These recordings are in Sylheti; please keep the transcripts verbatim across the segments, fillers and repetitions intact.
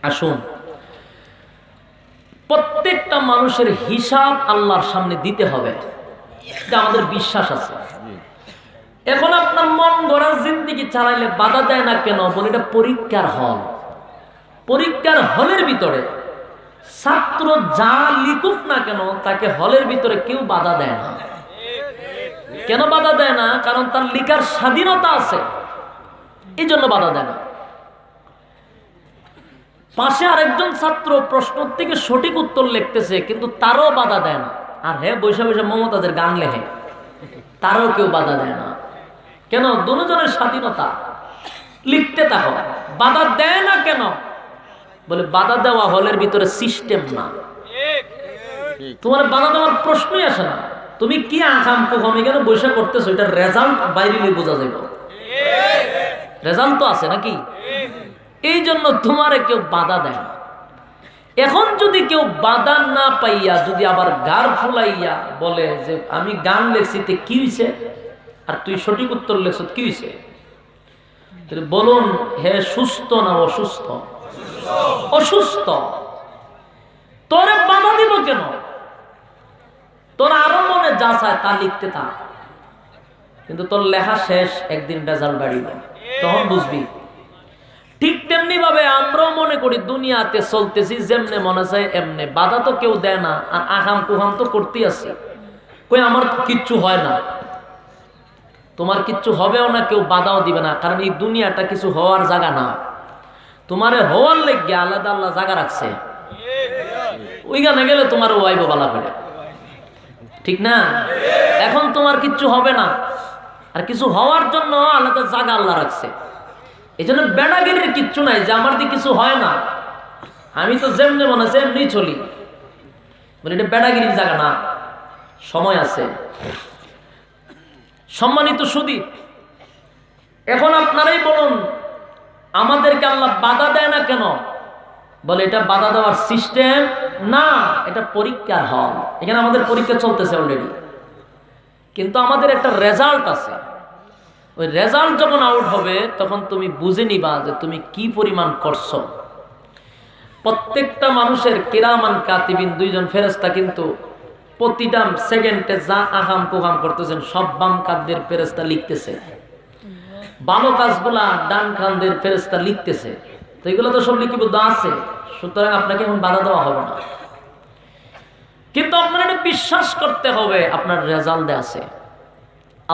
আসুন, প্রত্যেকটা মানুষের হিসাব আল্লাহর সামনে দিতে হবে, এটা আমাদের বিশ্বাস আছে। এখন আপনার মন গড়া জিন্দেগি চালাইলে বাধা দেয় না কেন? বলে, এটা পরীক্ষার হল। পরীক্ষার হলের ভিতরে ছাত্র যা লিখুক না কেন, তাকে হলের ভিতরে কেউ বাধা দেয় না। কেন বাধা দেয় না? কারণ তার লেখার স্বাধীনতা আছে, এই জন্য বাধা দেয় না। পাশে আরেকজন ছাত্র প্রশ্ন থেকে সঠিক উত্তর লিখতেছে, কিন্তু তারও বাধা দেয় না। আর হে বইসা বইসা মমতাজের গান লেখে, তারও কেউ বাধা দেয় না। কেন? দুজনের স্বাধীনতা, লিখতে থাকো। বাধা দেয় না কেন? বলে, বাধা দেওয়া হলের ভিতরে সিস্টেম না। তোমার বাধা দেওয়ার প্রশ্নই আসে না। তুমি কি আকাম কুকাম এখানে বইসা করতেছো, এটা রেজাল্ট বাইরে নিয়ে বোঝা যাবে। রেজাল্ট তো আছে নাকি? এই জন্য তোমারে কেউ বাধা দেয় না। এখন যদি কেউ বাধা না পাইয়া যদি আবার গার ফুলাইয়া বলে যে, আমি গান লেখছি, তে কি হইছে? আর তুই সঠিক উত্তর লেখছ, কি হইছে? তাহলে বলুন, হে সুস্থ না অসুস্থ? অসুস্থ। তোরে বাধা দিব কেন? তোর আরো মনে যা চায় তা লিখতে থাক, কিন্তু তোর লেখা শেষ, একদিন রেজাল্ট বাড়িব, তখন বুঝবি। ঠিক তেমনি ভাবে আমরাও মনে করি দুনিয়াতে চলতেছি যেমনে মনে চায় এমনে, বাধা তো কেউ দেয় না, আর আকাম কুকাম তো করতেই আছি। কই, আমার তো কিচ্ছু হয় না। তোমার কিচ্ছু হবেও না, কেউ বাধাও দিবে না, কারণ এই দুনিয়াটা কিছু হওয়ার জায়গা না। তোমারে হওয়ার লাগিয়া আলাদা আলাদা জায়গা রাখছে, ওইখানে গেলে তোমার ও আইব বালা করে, ঠিক না? এখন তোমার কিচ্ছু হবে না, আর কিছু হওয়ার জন্য আলাদা জায়গা আল্লাহ রাখছে। এই জন্য বেড়াগিরির কিচ্ছু নাই যে আমার দিয়ে কিছু হয় না, আমি তো যেমনে মনে আছে এমনি চলি। বলে, এটা বেড়াগিরির জায়গা না, সময় আছে। সম্মানিত সুদী, এখন আপনারাই বলুন, আমাদেরকে আল্লাহ বাধা দেয় না কেন? বলে, এটা বাধা দেওয়ার সিস্টেম না, এটা পরীক্ষার হল। এখানে আমাদের পরীক্ষা চলতেছে অলরেডি, কিন্তু আমাদের একটা রেজাল্ট আছে। ওই রেজাল্ট যখন আউট হবে, তখন তুমি বুঝে নিবা যে তুমি কি পরিমাণ করছো। প্রত্যেকটা মানুষের কিরামান কাতিবিন দুইজন ফেরেশতা কিন্তু প্রতিটা সেকেন্ডে যা আকাম কুকাম করতেছেন, সব বাম কাঁধের ফেরেশতা লিখতেছে। ভালো কাজগুলা ডান কাঁধের ফেরেশতা লিখতেছে। তো এগুলো তো সব লিপিবদ্ধ আছে, সুতরাং আপনাকে এখন বাধা দেওয়া হবে না। কিন্তু আপনার এটা বিশ্বাস করতে হবে, আপনার রেজাল্ট আছে।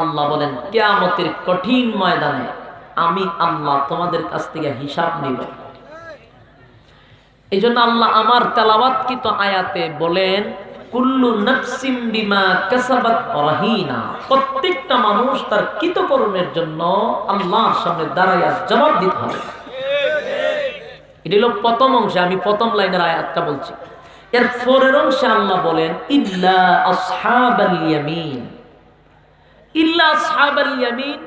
আল্লাহ বলেন, কিয়ামতের কঠিন ময়দানে আমি আল্লাহ তোমাদের কাছ থেকে হিসাব নিব। এই জন্য আল্লাহ আমার তেলাওয়াতকৃত আয়াতে বলেন, কুল্লু নাফসিম বিমা কাসাবাত রাহিনা, প্রত্যেকটা মানুষ তার কৃতকর্মের জন্য আল্লাহর সামনে দাঁড়াইয়া জবাব দিতে হবে। এটা হলো প্রথম অংশে, আমি প্রথম লাইনের আয়াতটা বলছি। এর পরের অংশে আল্লাহ বলেন, ইল্লা আসহাবাল ইয়ামিন, ইল্লা আসহাবাল ইয়ামিন।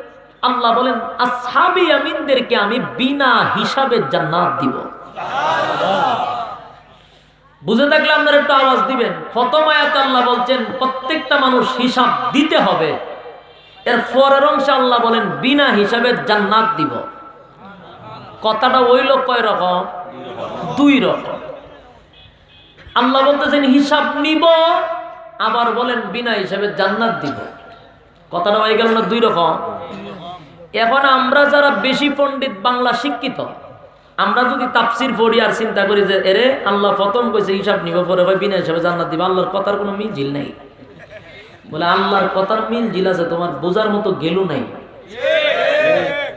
আল্লাহ বলেন, আসহাবে ইয়ামিনদেরকে আমি বিনা হিসাবে জান্নাত দিব। বুঝে থাকলে আপনারা একটু আওয়াজ দিবেন। প্রথম আয়াতে আল্লাহ বলছেন প্রত্যেকটা মানুষ হিসাব দিতে হবে, এর পরের অংশে আল্লাহ বলেন বিনা হিসাবে জান্নাত দিব। কথাটা হইল কয় রকম? দুই রকম। আল্লাহ বলতেছেন হিসাব নিব, আবার বলেন বিনা হিসাবে জান্নাত দিব। কথাটা হয়ে গেল না দুই রকম? এখন আমরা যারা বেশি পণ্ডিত, বাংলা শিক্ষিত, আমরা যদি তাফসির পড়ি আর চিন্তা করি যে, এরে, আল্লাহ প্রথম কইছে হিসাব নিব, পরে কয় বিনা হিসাবে জান্নাত দিবা, আল্লাহর কথার কোনো মিল ঝিল নাই। বলে, আল্লাহর কথার মিল ঝিল আছে, তোমার বোঝার মতো গেলু নাই।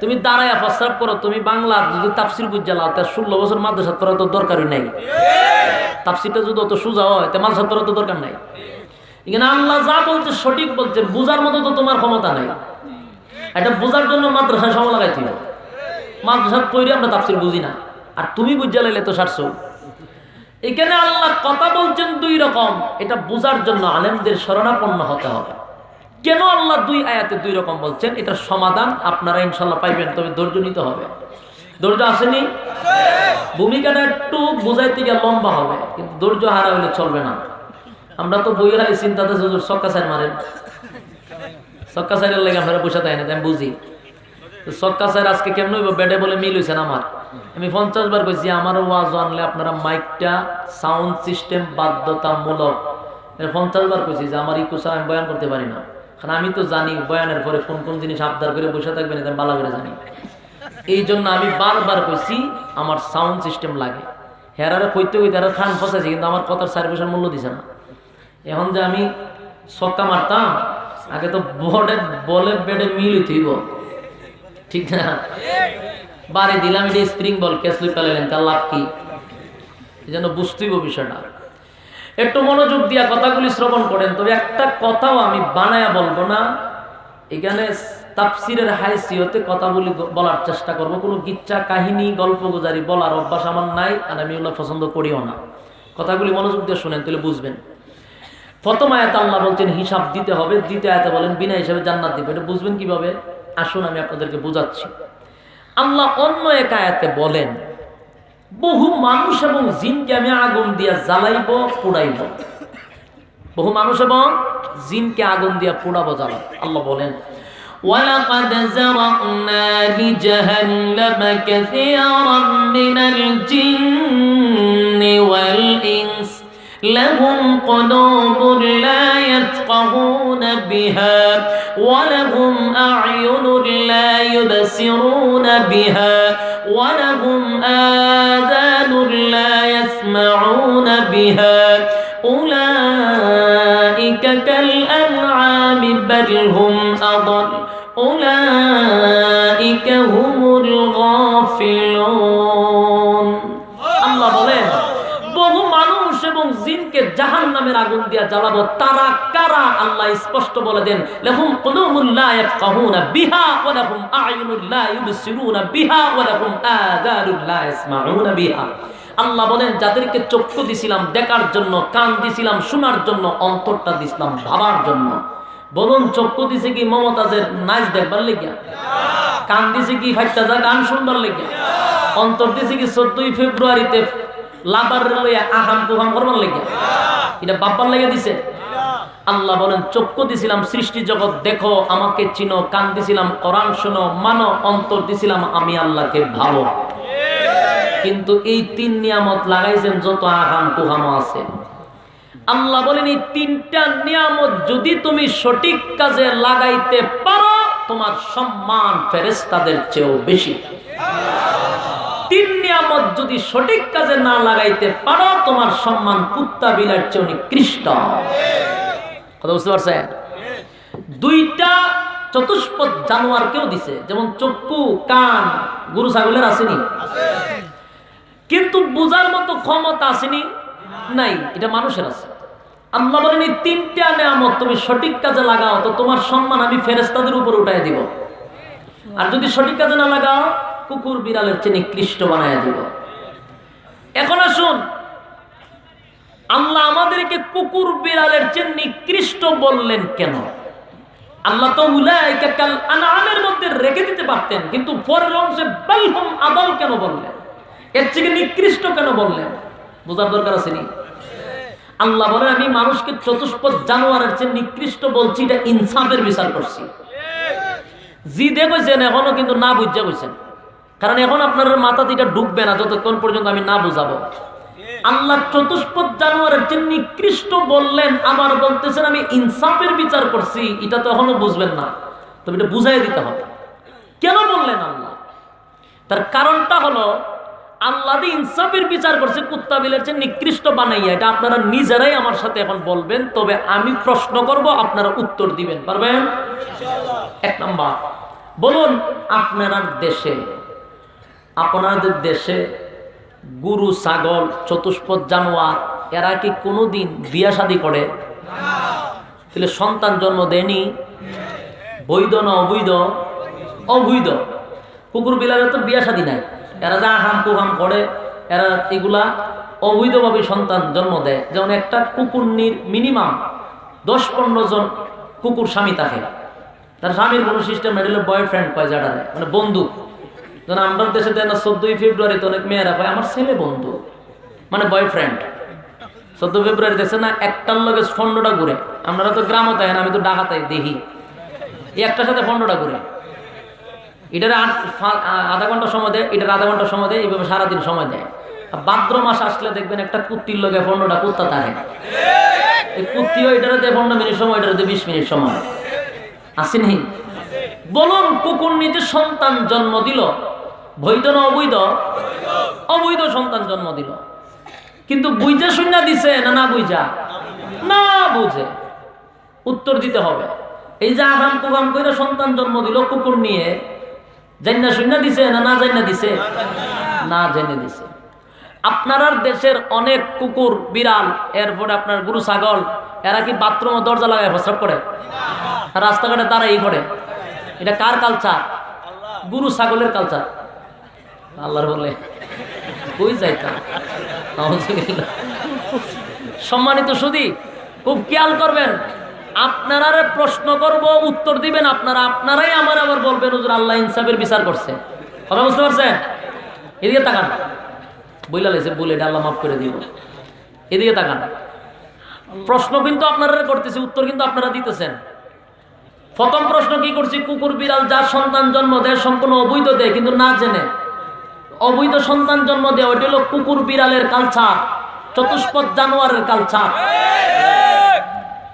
তুমি দাঁড়াইয়া প্রস্রাব করো, তুমি বাংলা যদি তাফসির বুঝা লাও, তা ষোলো বছর মাদ্রাসাত পড়া তো দরকারই নাই। তাফসিরটা যদি অত সোজা হয়, তা মাদ্রাসাত পড়া তো দরকার নাই। এখানে আল্লাহ যা বলছে সঠিক বলছে, বোঝার মতো তো তোমার ক্ষমতা নাই। এটা বোঝার জন্য মাদ্রাসায় সময় লাগাইতে হবে। মাদ্রাসাত পড়ি আমরা তাফসির বুঝি না, আর তুমি বুঝা লাইলে তো সারছো। এখানে আল্লাহ কথা বলছেন দুই রকম, এটা বোঝার জন্য আলেমদের শরণাপন্ন হতে হবে। কেন আল্লাহ দুই আয়াতে দুই রকম বলছেন, এটার সমাধান আপনারা ইনশাল্লাহ পাইবেন, তবে ধৈর্য নিতে হবে। ধৈর্য আসেনি? ভূমিকাটা একটু বুঝাইতে গিয়ে লম্বা হবে, কিন্তু ধৈর্য হারা হলে চলবে না। আমরা তো বই খালি চিন্তাতে হুজুর ছক্কা চার মারেন, ছক্কা চারের লাগে আপনারা বসে থাকেন, আমি বুঝি। তো ছক্কা চার আজকে কেমনে হইব? ব্যাটে বলে মিল হইছে না আমার। আমি পঞ্চাশ বার কইছি, আমার ওয়াজ আনলে আপনারা মাইকটা, সাউন্ড সিস্টেম বাধ্যতামূলক। মানে পঞ্চাশ বার কইছি যে আমার ইকো ছাড়া আমি বয়ান করতে পারি না, কারণ আমি তো জানি বয়ানের পরে কোন কোন জিনিস আবদার করে বসে থাকবেন, এটা আমি ভালো করে জানি। এই জন্য আমি বারবার কইছি আমার সাউন্ড সিস্টেম লাগে। হেরারে কইতে কইতে আর কান ফসাইছি, কিন্তু আমার কথার চার পয়সার মূল্য দিছে না। এখন যে আমি ছক্কা মারতাম, আগে তো বলে ব্যাটে মিল হইতে হইব, ঠিক না? বাড়ি দিলাম, এটা স্প্রিং বল, ক্যাচ লই পেলাইলেন, তার লাভ কি? এই জন্য বুঝতে হইব বিষয়টা। একটু মনোযোগ দিয়া কথাগুলি শ্রবণ করেন। তবে একটা কথাও আমি বানায়া বলবো না। এখানে তাফসিরের হাইসিয়তে কথাগুলি গ- বলার চেষ্টা করব। কোনো গিচ্ছা কাহিনী, গল্প গুজারি বলার অভ্যাস আমার নাই, আর আমি ওগুলো পছন্দ করিও না। কথাগুলি মনোযোগ দিয়ে শুনেন, তাহলে বুঝবেন। প্রথম আয়াতে আল্লাহ বলছেন হিসাব দিতে হবে, দ্বিতীয় আয়াতে বলেন বিনা হিসাবে জান্নাত দিবে। এটা বুঝবেন কিভাবে? আসুন, আমি আপনাদেরকে বুঝাচ্ছি। আল্লাহ অন্য এক আয়াতে বলেন, বহু মানুষ এবং জিনকে আমি আগুন দিয়া জ্বালাইব, পুড়াইব। বহু মানুষ এবং জিনকে আগুন দিয়া পুড়াবো, জ্বালাবো। আল্লাহ বলেন, ولقد ذرأنا لجهنم كثيرا من الجن والإنس لهم قلوب لا يفقهون بها ولهم أعين لا يبصرون بها ولهم آذان لا يسمعون بها أولئك كالأنعام بل هم أضل أولئك هم الغافلون। আল্লাহ বলেন, বহু মানুষ এবং জিনকে জাহান্নামের আগুন দিয়া জ্বালাবো। তারা কারা? আল্লাহ স্পষ্ট বলে দেন, لهم قلوب لا يفقهون بها ولهم أعين لا يبصرون بها ولهم آذان لا يسمعون بها। আল্লাহ বলেন, যাদেরকে চক্ষু দিছিলাম দেখার জন্য, কান দিছিলাম শোনার জন্য, অন্তরটা দিছিলাম ভাবার জন্য। বলুন, চক্ষু দিছে কি মমতাজের নাচ দেখবার লাগিয়া? কান দিছে কি ফাইট্টা যা গান শুনবার লাগিয়া? অন্তর দিছে কি চোদ্দই ফেব্রুয়ারিতে লাভার লইয়া আহাম তুহাম করবার লাগিয়া? এটা ভাববার লাগিয়া দিছে? আল্লাহ বলেন, চক্ষু দিছিলাম সৃষ্টি জগৎ দেখো, আমাকে চিনো, কান দিছিলাম কোরআন শোনো, মানো, অন্তর দিছিলাম আমি আল্লাহকে ভাবো। কিন্তু এই তিন নিয়ামত লাগাইছেন যত আহাম তুহাম আছে। আল্লাহ বলেন, এই তিনটা নিয়ামত যদি তুমি সঠিক কাজে লাগাইতে পারো, তোমার সম্মান ফেরেশতাদের চেয়েও বেশি। তিন নিয়ামত যদি সঠিক কাজে না লাগাইতে পারো, তোমার সম্মান কুত্তা বিলার চেয়েও নিকৃষ্ট। কথা বুঝতে পারছেন? দুইটা চতুষ্পদ জানোয়ারকেও দিছে, যেমন চক্ষু, কান, গরু ছাগলের আছেনি, কিন্তু বুঝার মতো ক্ষমতা আছেনি, নাই, এটা মানুষের আছে। আল্লাহ বলেন, এই তিনটা নিয়ামত তুমি সঠিক কাজে লাগাও, তো তোমার সম্মান আমি ফেরেশতাদের উপর উঠাই দিব। আর যদি সঠিক কাজে না লাগাও, কুকুর বিড়ালের চেয়ে নিকৃষ্ট বানাই দিব। এখন আসুন, আল্লাহ আমাদেরকে কুকুর বিড়ালের চেয়ে নিকৃষ্ট বললেন কেন? আল্লাহ তো উলাইকা কাল আনআমের মধ্যে রেখে দিতে পারতেন, কিন্তু পরের অংশে বাল হুম আদাল কেন বললেন? এর থেকে নিকৃষ্ট কেন বললেন? বোঝার দরকার আছে নি? আল্লাহ বলেন, আমি মানুষকে চতুষ্পদ জানোয়ারের চেয়ে নিকৃষ্ট বলছি, এটা ইনসাফের বিচার করছি। জি দে কইছেন, এখনো কিন্তু না বুঝা কইছেন। কারণ এখন আপনার মাথাতে এটা ঢুকবে না যতক্ষণ পর্যন্ত আমি না বুঝাবো। আল্লাহ চতুষ্পদ জানোয়ারের চেয়ে নিকৃষ্ট বললেন, আবার বলতেছেন আমি ইনসাফের বিচার করছি, এটা তো এখনো বুঝবেন না। তবে এটা বুঝাই দিতে হবে, কেন বললেন আল্লাহ? তার কারণটা হলো, আল্লাহ যে ইনসাফের বিচার করছে কুত্তা বিলের চেয়ে নিকৃষ্ট বানাইয়া, এটা আপনারা নিজেরাই আমার সাথে এখন বলবেন, তবে আমি প্রশ্ন করব, আপনারা উত্তর দিবেন, পারবেন? এক নাম্বার, বলুন, আপনার দেশে, আপনাদের দেশে গরু, ছাগল, চতুষ্পদ জানোয়ার, এরা কি কোনোদিন বিয়া শাদী করে? তাহলে সন্তান জন্ম দেয়নি? বৈধ না অবৈধ? অবৈধ। কুকুর বিলালে তো বিয়া শাদী নাই, এরা যা হাম কুহাম করে, এরা এগুলা অবৈধভাবে সন্তান জন্ম দেয়। যেমন একটা কুকুরনির মিনিমাম দশ পনেরো জন কুকুর স্বামী থাকে। তার স্বামীর কোনো সিস্টেম, এটা হলো বয়ফ্রেন্ড কয় যেটারে, মানে বন্ধু। যেমন আমরার দেশে দেয় না, চোদ্দই ফেব্রুয়ারিতে অনেক মেয়েরা কয় আমার ছেলে বন্ধু, মানে বয়ফ্রেন্ড। চোদ্দ ফেব্রুয়ারি দেখছে না, একটার লগে পনেরোটা ঘুরে। আপনারা তো গ্রামে থাকেন, আমি তো ঢাকাতে দেখি, এই একটার সাথে পনেরোটা ঘুরে। এটারে আট-, ফা-, আ-, আধা ঘন্টা সময় দেয়, এটারে আধা ঘন্টা সময় দেয়, এইভাবে সারাদিন সময় দেয়। আর ভাদ্র মাস আসলে দেখবেন একটা কুত্তির লগে পনেরোটা কুত্তা থাকে। এই কুত্তিও এটারে দেয় পনেরো মিনিট সময়, এটারে দেয় বিশ মিনিট সময়। আছে নি? বলুন, কুকুর নিজে সন্তান জন্ম দিল, বৈধ না অবৈধ? অবৈধ সন্তান জন্ম দিল, কিন্তু বুঝা শুনা দিছে না, না বুঝা? না বুঝে। উত্তর দিতে হবে। এই যে আগাম কুগাম কইরা সন্তান জন্ম দিল কুকুর নিয়ে, জাইন্না শুননা দিছে না না জাইন্না দিছে? না জেনে দিছে। আপনারার দেশের অনেক কুকুর, বিড়াল, এরপরে আপনার গরু, ছাগল, এরা কি বাথরুমে দরজা লাগায় প্রস্রাব করে? রাস্তাঘাটে দাঁড়াই করে? এটা কার কালচার? গরু ছাগলের কালচার। আল্লাহর বলে কই যাইতাম? নাউজুবিল্লাহ। সম্মানিত সুধী, খুব খেয়াল করবেন, আপনারারে প্রশ্ন করব, উত্তর দিবেন আপনারা। আপনারাই আমার আবার বলবেন, "হুজুর, আল্লাহ ইনসাফের বিচার করছে।" কথা বুঝতে পারছেন? এদিকে তাকান। বইলা লাইছে, ভুল, এটা আল্লাহ মাফ করে দিব। এদিকে তাকান। প্রশ্ন কিন্তু আপনারারে করতেছি, উত্তর কিন্তু আপনারা দিতেছেন। প্রথম প্রশ্ন কি করছি? কুকুর বিড়াল যার সন্তান জন্ম দেয় সম্পূর্ণ অবৈধ দেয়, কিন্তু না জেনে। অবৈধ সন্তান জন্ম দেয়, ওইটা হলো কুকুর বিড়ালের কালচার, চতুষ্পদ জানোয়ারের কালচার।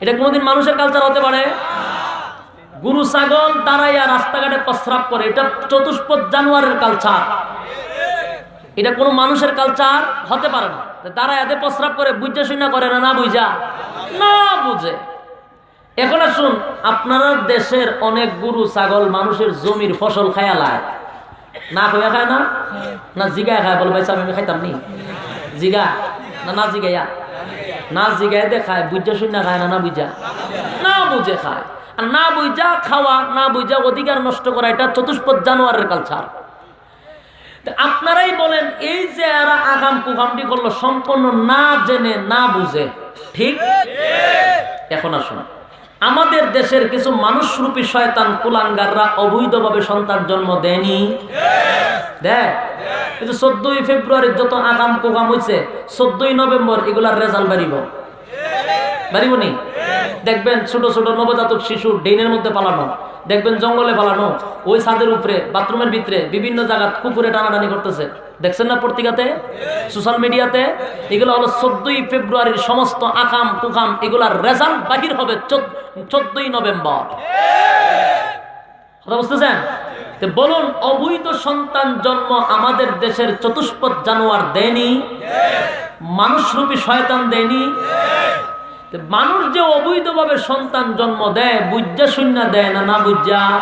এটা কোনোদিন মানুষের কালচার হতে পারে? গরু ছাগল দাঁড়াইয়া রাস্তাঘাটে প্রস্রাব করে, এটা চতুষ্পদ জানোয়ারের কালচার। এটা কোনো মানুষের কালচার হতে পারে না। তো দাঁড়াইয়া দে প্রস্রাব করে, বুঝা শুনা করে না, না বুঝা? না বুঝে। এখন আসুন, আপনারার দেশের অনেক গরু ছাগল মানুষের জমির ফসল খাইয়া লায়, না কইয়া খায় না? না জিগায় খায়, বলে, "ভাই সাহেব, আমি খাইতাম নি?" জিগা না, না জিগাইয়া? না জিগায় দে খায়, বুঝা শুনা খায় না, না বুঝা? না বুঝে খায়। আর না বুঝা খাওয়া, না বুঝা অধিকার নষ্ট করা, এটা চতুষ্পদ জানোয়ারের কালচার। তো আপনারাই বলেন, এই যে এরা আগাম কুকামটি করলো, সম্পূর্ণ না জেনে, না বুঝে, ঠিক? এখন আসুন, আমাদের দেশের কিছু মানুষরূপী শয়তান কুলাঙ্গাররা অবৈধভাবে সন্তান জন্ম দেয়নি? দেয়। এই যে চোদ্দই ফেব্রুয়ারির যত আগাম কুকাম হইছে, চোদ্দই নভেম্বর এগুলার রেজাল্ট বাড়িব। বাড়িব নি? দেখবেন ছোট ছোট নবজাতক শিশু ড্রেনের মধ্যে ফালানো, দেখবেন জঙ্গলে ফালানো, ওই ছাদের উপরে, বাথরুমের ভিতরে, বিভিন্ন জায়গাত কুকুরে টানাটানি করতেছে। দেখছেন না পত্রিকাতে, সোশ্যাল মিডিয়াতে? এগুলো হলো চোদ্দই ফেব্রুয়ারির সমস্ত আকাম কুকাম, এগুলার রেজাল্ট বাহির হবে চোদ্দ-, চোদ্দই নভেম্বর। কথা বুঝতেছেন? তো বলুন, অবৈধ সন্তান জন্ম আমাদের দেশের চতুষ্পদ জানোয়ার দেয়নি? মানুষরূপী শয়তান দেয়নি? তো মানুষ যে অবৈধভাবে সন্তান জন্ম দেয়, বুঝা শুনা দেয় না, না বুঝা?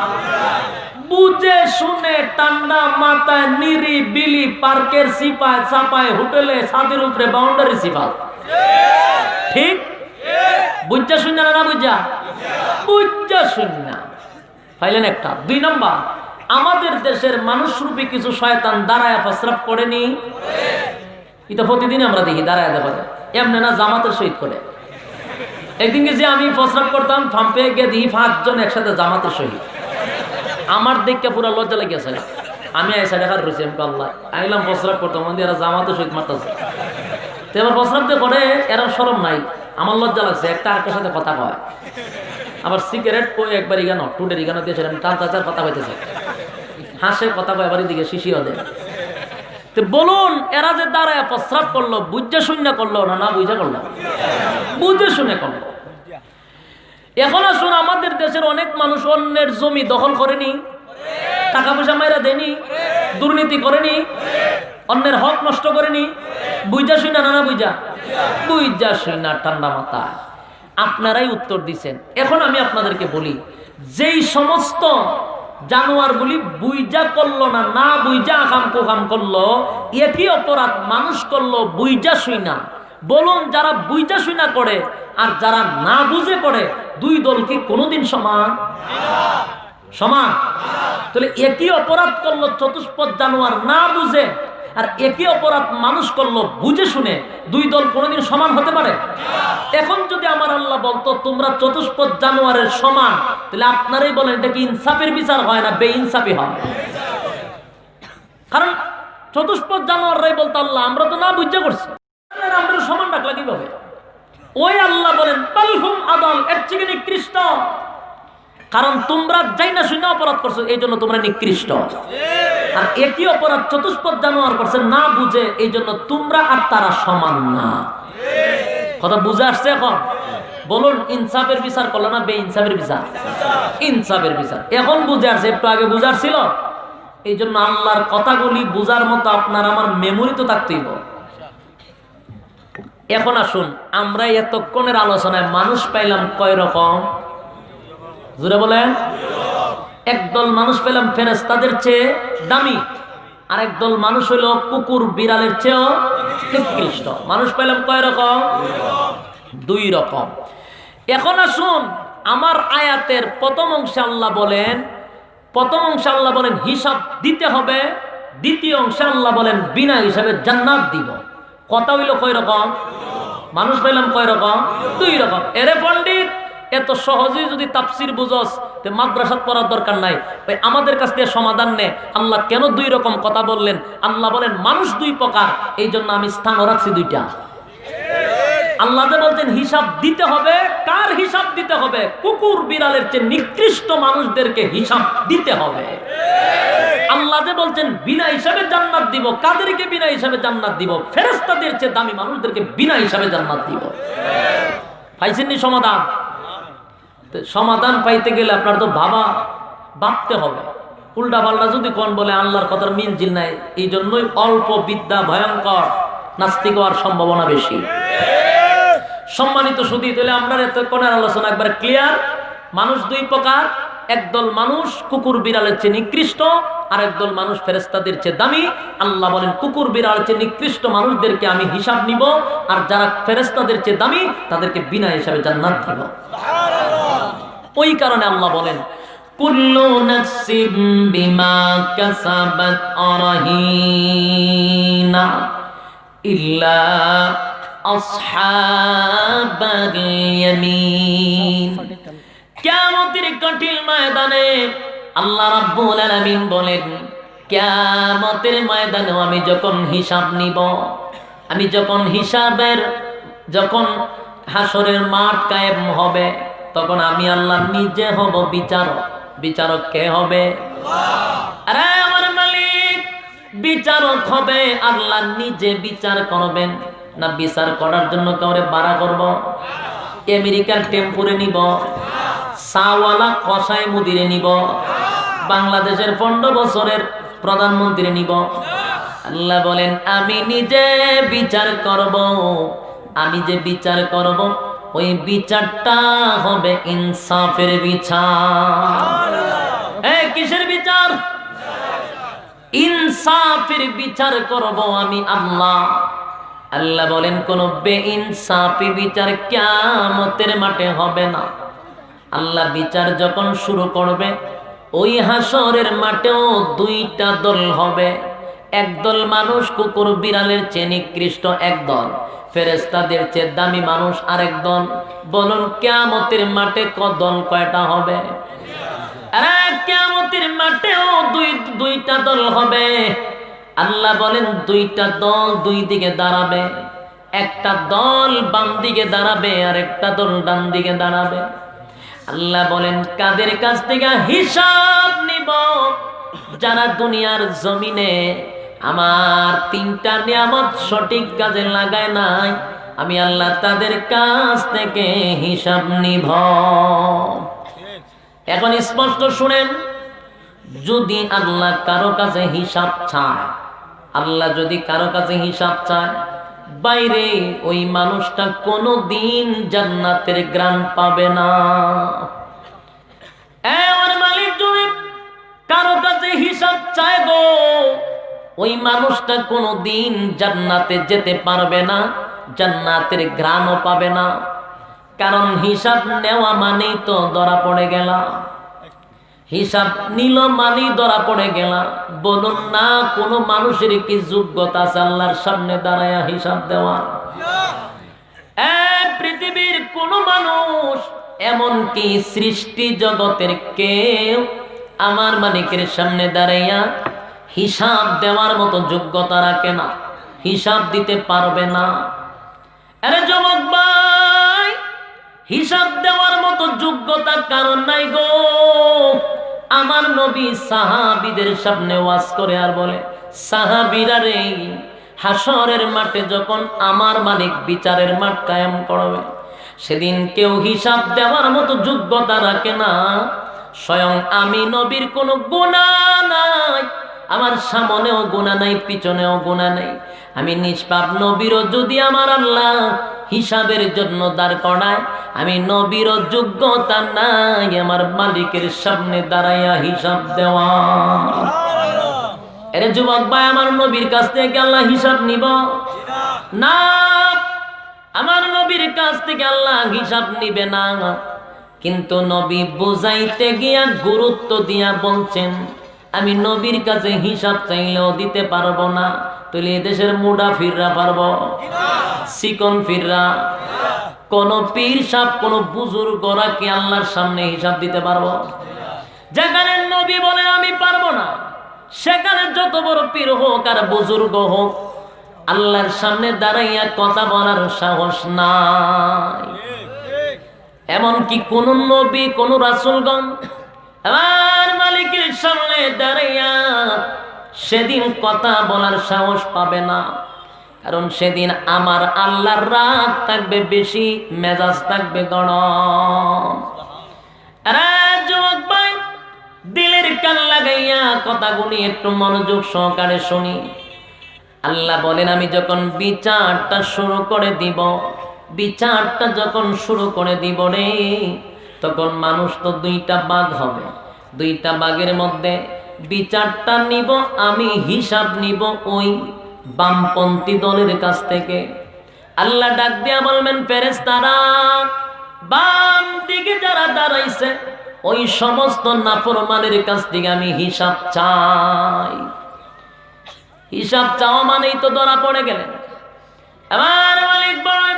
বুঝে শুনে ঠান্ডা মাথায় নিরিবিলি পার্কের চিপায় চাপায় হোটেলে ছাদের উপরে বাউন্ডারি চিপায়। ঠিক? বুঝা শুনা না, না বুঝা? বুঝা শুনা। পাইলেন একটা। দুই নাম্বার, আমাদের দেশের মানুষরূপী কিছু শয়তান দাঁড়ায় প্রস্রাব করেনি? এটা প্রতিদিন আমরা দেখি দাঁড়ায় দাঁড়ায়। এমনি না, জামাতের সহিত করে। একদিন গেছি আমি প্রস্রাব করতাম, ফাম্পে গিয়ে দেখি পাঁচজন একসাথে জামাতের সহিত। আমার দেখে পুরা লজ্জা লেগে গেছে। আমি আইসা দেখার রয়েছি, আমি কই, "আল্লাহ, আইলাম প্রস্রাব করতাম, আমাদের এরা জামাতের সহিত মারতেছে।" তো এবার প্রস্রাব দিয়ে করে, এরা শরম নাই, আমার লজ্জা লাগছে, একটা আরেকটার সাথে কথা কয়। আবার সিগারেট কই একবার ইগানো, টুটের ইগানো দিয়ে সেটা টান চাচার কথা কইতেছে। হাসে কথা কয়, আবার এদিকে শিশিও দেয়। তো বলুন, এরা যে দাঁড়ায় প্রস্রাব করলো, বুঝে শুনে করলো না, না বুঝে করলো? বুঝে শুনে করলো। এখন আসুন, আমাদের দেশের অনেক মানুষ অন্যের জমি দখল করেনি, টাকা পয়সা মাইরা দেয়নি, দুর্নীতি করেনি, অন্যের হক নষ্ট করেনি, বুঝা শুনা না, না বুঝা? বুঝা শুনা ঠান্ডা মাথায়। আপনারাই উত্তর দিছেন। এখন আমি আপনাদেরকে বলি, যেই সমস্ত জানোয়ারগুলি বুঝা করলো না, না বুঝা আকাম কুকাম করলো, একই অপরাধ মানুষ করলো বুঝা শুনা। বলুন, যারা বুঝা শুনা করে আর যারা না বুঝে করে, দুই দল কি কোনোদিন সমান? সমান? তাহলে একই অপরাধ করলো চতুষ্পদ জানোয়ার না বুঝে, আর একই অপরাধ মানুষ করলো বুঝে শুনে, দুই দল কোনোদিন সমান হতে পারে? এখন যদি আমার আল্লাহ বলতো, "তোমরা চতুষ্পদ জানোয়ারের সমান", তাহলে আপনারাই বলেন, এটা কি ইনসাফের বিচার হয় না বেইনসাফি হয়? কারণ চতুষ্পদ জানোয়াররাই বলতো, "আল্লাহ, আমরা তো না বুঝে করছি, আমরা সমান রাখলা কিভাবে?" ওই আল্লাহ বলেন, "বাল হুম আদাল, এর থেকে নিকৃষ্ট।" কারণ তোমরা জাইনা শুইনা অপরাধ করছো, এই জন্য তোমরা নিকৃষ্ট। আর একই অপরাধ চতুষ্পদ জানোয়ার করছে না বুঝে, এই জন্য তোমরা আর তারা সমান না। কথা বুঝে আসছে এখন? বলুন, ইনসাফের বিচার করলো না বেইনসাফের বিচার? ইনসাফের বিচার। এখন বুঝে আসছে, একটু আগে বুঝার ছিল। এই জন্য আল্লাহর কথাগুলি বুঝার মতো আপনার আমার মেমোরি তো থাকতেই হবে। এখন আসুন, আমরা এতক্ষণের আলোচনায় মানুষ পাইলাম কয় রকম? জোরে বলেন। একদল মানুষ পেলাম ফেরেশতাদের চেয়ে দামি, আর একদল মানুষ হইল কুকুর বিড়ালের চেয়েও নিকৃষ্ট। মানুষ পেলাম কয় রকম? দুই রকম। এখন আসুন, আমার আয়াতের প্রথম অংশে আল্লাহ বলেন, প্রথম অংশে আল্লাহ বলেন হিসাব দিতে হবে, দ্বিতীয় অংশে আল্লাহ বলেন বিনা হিসাবে জান্নাত দিব। কথা হইল কয় রকম? মানুষ পাইলাম কয় রকম? দুই রকম। এরে পণ্ডিত, এত সহজেই যদি তাফসির বুঝস, তে মাদ্রাসাত পড়ার দরকার নাই। ওই আমাদের কাছ থেকে সমাধান নে, আল্লাহ কেন দুই রকম কথা বললেন? আল্লাহ বলেন মানুষ দুই প্রকার, এই জন্য আমি স্থানও রাখছি দুইটা। আল্লাহ যে বলছেন হিসাব দিতে হবে, কার হিসাব দিতে হবে? কুকুর বিড়ালের চেয়ে নিকৃষ্ট মানুষদেরকে হিসাব দিতে হবে। আল্লাহ যে বলছেন বিনা হিসাবে জান্নাত দিব, কাদেরকে বিনা হিসাবে জান্নাত দিব? ফেরেশতাদের চেয়ে দামি মানুষদেরকে বিনা হিসাবে জান্নাত দিব। পাইছেননি সমাধান? তো সমাধান পাইতে গেলে আপনার তো ভাবা, ভাবতে হবে। উল্টা পাল্টা যদি কোন বলে আল্লাহর কথার মিল জিল নাই, এই জন্যই অল্প বিদ্যা ভয়ঙ্কর, নাস্তিক হওয়ার সম্ভাবনা বেশি। সম্মানিত সুধী, তাহলে আমরা এতক্ষণের আলোচনা একবার ক্লিয়ার। মানুষ দুই প্রকার, একদল মানুষ কুকুর বিড়ালের চেয়ে নিকৃষ্ট, আর একদল মানুষ ফেরেশতাদের চেয়ে দামি। আল্লাহ বলেন কুকুর বিড়ালের চেয়ে নিকৃষ্ট মানুষদেরকে আমি হিসাব নিব, আর যারা ফেরেশতাদের চেয়ে দামি তাদেরকে বিনা হিসাবে জান্নাত দিব। ওই কারণে আল্লাহ বলেন, কুল্লু নাফসিম বিমা কাসাবাত রাহিনা ইল্লা আসহাবাল ইয়ামিন। কিয়ামতের কঠিন ময়দানে আল্লাহ রাব্বুল আলামিন বলেন, কিয়ামতের ময়দানেও আমি যখন হিসাব নিব, আমি যখন হিসাবের, যখন হাশরের মাঠ কায়েম হবে, তখন আমি আল্লাহ নিজে হব বিচারক। বিচারক কে হবে? আরে আমার মালিক, বিচারক হবে, আল্লাহ নিজে বিচার করবেন। না বিচার করার জন্য কাউরে ভাড়া করব? আমেরিকার টেম্পুরে নিব? চাওয়ালা কসাই মুদিরে নিব? বাংলাদেশের পনেরো বছরের প্রধানমন্ত্রী নিব? আল্লাহ বলেন, আমি নিজে বিচার করব। আমি যে বিচার করব, ওই বিচারটা হবে ইনসাফের বিচার। এ, কিসের বিচার? ইনসাফের বিচার করব আমি আল্লাহ। আল্লাহ বলেন, কোনো বেইনসাফি বিচার কিয়ামতের মাঠে হবে না। আল্লাহ বিচার যখন শুরু করবে, ওই হাশরের মাঠেও দুইটা দল হবে। একদল মানুষ কুকুর বিড়ালের চেয়ে নিকৃষ্ট একদল, ফেরেশতাদের চেয়ে দামি মানুষ আরেক দল। বলুন, কিয়ামতের মাঠে ক-, দল কয়টা হবে? আরে, কিয়ামতের মাঠেও দুই, দুইটা দল হবে। আল্লাহ বলেন, দুইটা দল দুই দিকে দাঁড়াবে, একটা দল বাম দিকে দাঁড়াবে আর একটা দল ডান দিকে দাঁড়াবে। আল্লাহ বলেন, কাদের কাছ থেকে হিসাব নিব? যারা দুনিয়ার জমিনে আমার তিনটা নিয়ামত সঠিক কাজে লাগায় নাই, আমি আল্লাহ তাদের কাছ থেকে হিসাব নিব। এখন স্পষ্ট শুনেন, যদি আল্লাহ কারো কাছে হিসাব চায়, আল্লাহ যদি কারো কাছে হিসাব চায়, বাইরে ওই মানুষটা কোনো দিন জান্নাতের ঘ্রাণ পাবে না। এ আমার মালিক, যদি কারো কাছে হিসাব চায় গো, ওই মানুষটা কোনো দিন জান্নাতে যেতে পারবে না, জান্নাতের ঘ্রাণও পাবে না। কারণ হিসাব নেওয়া মানেই তো ধরা পড়ে গেলা। হিসাব নিল মানেই ধরা পড়ে গেলা। বলুন না, কোনো মানুষের কি যোগ্যতা আছে আল্লাহর সামনে দাঁড়ায়া হিসাব দেওয়া? এ পৃথিবীর কোনো মানুষ, এমনকি সৃষ্টি জগতের কেউ আমার মালিকের সামনে দাঁড়াইয়া হিসাব দেওয়ার মতো যোগ্যতা রাখে না, হিসাব দিতে পারবে না। আরে যুবক ভাই, হিসাব দেওয়ার মতো যোগ্যতা কারণ নাই গো। আমার নবী সাহাবীদের সামনে ওয়াজ করে আর বলে, সাহাবীরা রে, হাশরের মাঠে যখন আমার মালিক বিচারের মাঠ কায়েম করবে, সেদিন কেউ হিসাব দেওয়ার মতো যোগ্যতা রাখে না। স্বয়ং আমি নবীর কোনো গুনাহ নাই, আমার সামনেও গুনাহ নাই, পিছনেও গুনাহ নাই। আমি নিষ্পাপ নবীরও যদি আমার আল্লাহ হিসাবের জন্য দাঁড় করায়, আমি নবীরও যোগ্যতা নাই আমার মালিকের সামনে দাঁড়াইয়া হিসাব দেওয়া। এরে যুবক ভাই, আমার নবীর কাছ থেকে আল্লাহ হিসাব নিব না, আমার নবীর কাছ থেকে আল্লাহ হিসাব নিবে না। কিন্তু নবী বুঝাইতে গিয়া গুরুত্ব দিয়া বলছেন, আমি নবীর কাছে হিসাব চাইলেও দিতে পারবো না। তাইলে এদেশের মুডা ফিররা পারবো? চিকন ফিররা? কোন পীর সাহেব, কোন বুজুর্গরা কি আল্লাহর সামনে হিসাব দিতে পারবো? যেখানে নবী বলেন আমি পারবো না, সেখানে যত বড় পীর হোক আর বুজুর্গ হোক, আল্লাহর সামনে দাঁড়াইয়া কথা বলার সাহস নাই। এমনকি কোন নবী, কোন রাসূলগণ আমার মালিকের সামনে দাঁড়াইয়া সেদিন কথা বলার সাহস পাবে না, কারণ সেদিন আমার আল্লাহর রাগ থাকবে বেশি, মেজাজ থাকবে গরম। আরে যুবক ভাই, দিলের কান লাগাইয়া কথাগুলি একটু মনোযোগ সহকারে শুনি। আল্লাহ বলেন, আমি যখন বিচারটা শুরু করে দিব, বিচারটা যখন শুরু করে দিব রে, তখন মানুষ তো দুইটা ভাগ হবে। দুইটা ভাগের মধ্যে বিচারটা নিব আমি, হিসাব নিব ওই বামপন্থী দলের কাছ থেকে। আল্লাহ ডাক দিয়া বলবেন, ফেরেশতারা, বাম দিকে যারা দাঁড়াইছে, ওই সমস্ত নাফরমানের কাছ থেকে আমি হিসাব চাই। হিসাব চাওয়া মানেই তো ধরা পড়ে গেলেন। আমার মালিক বলেন,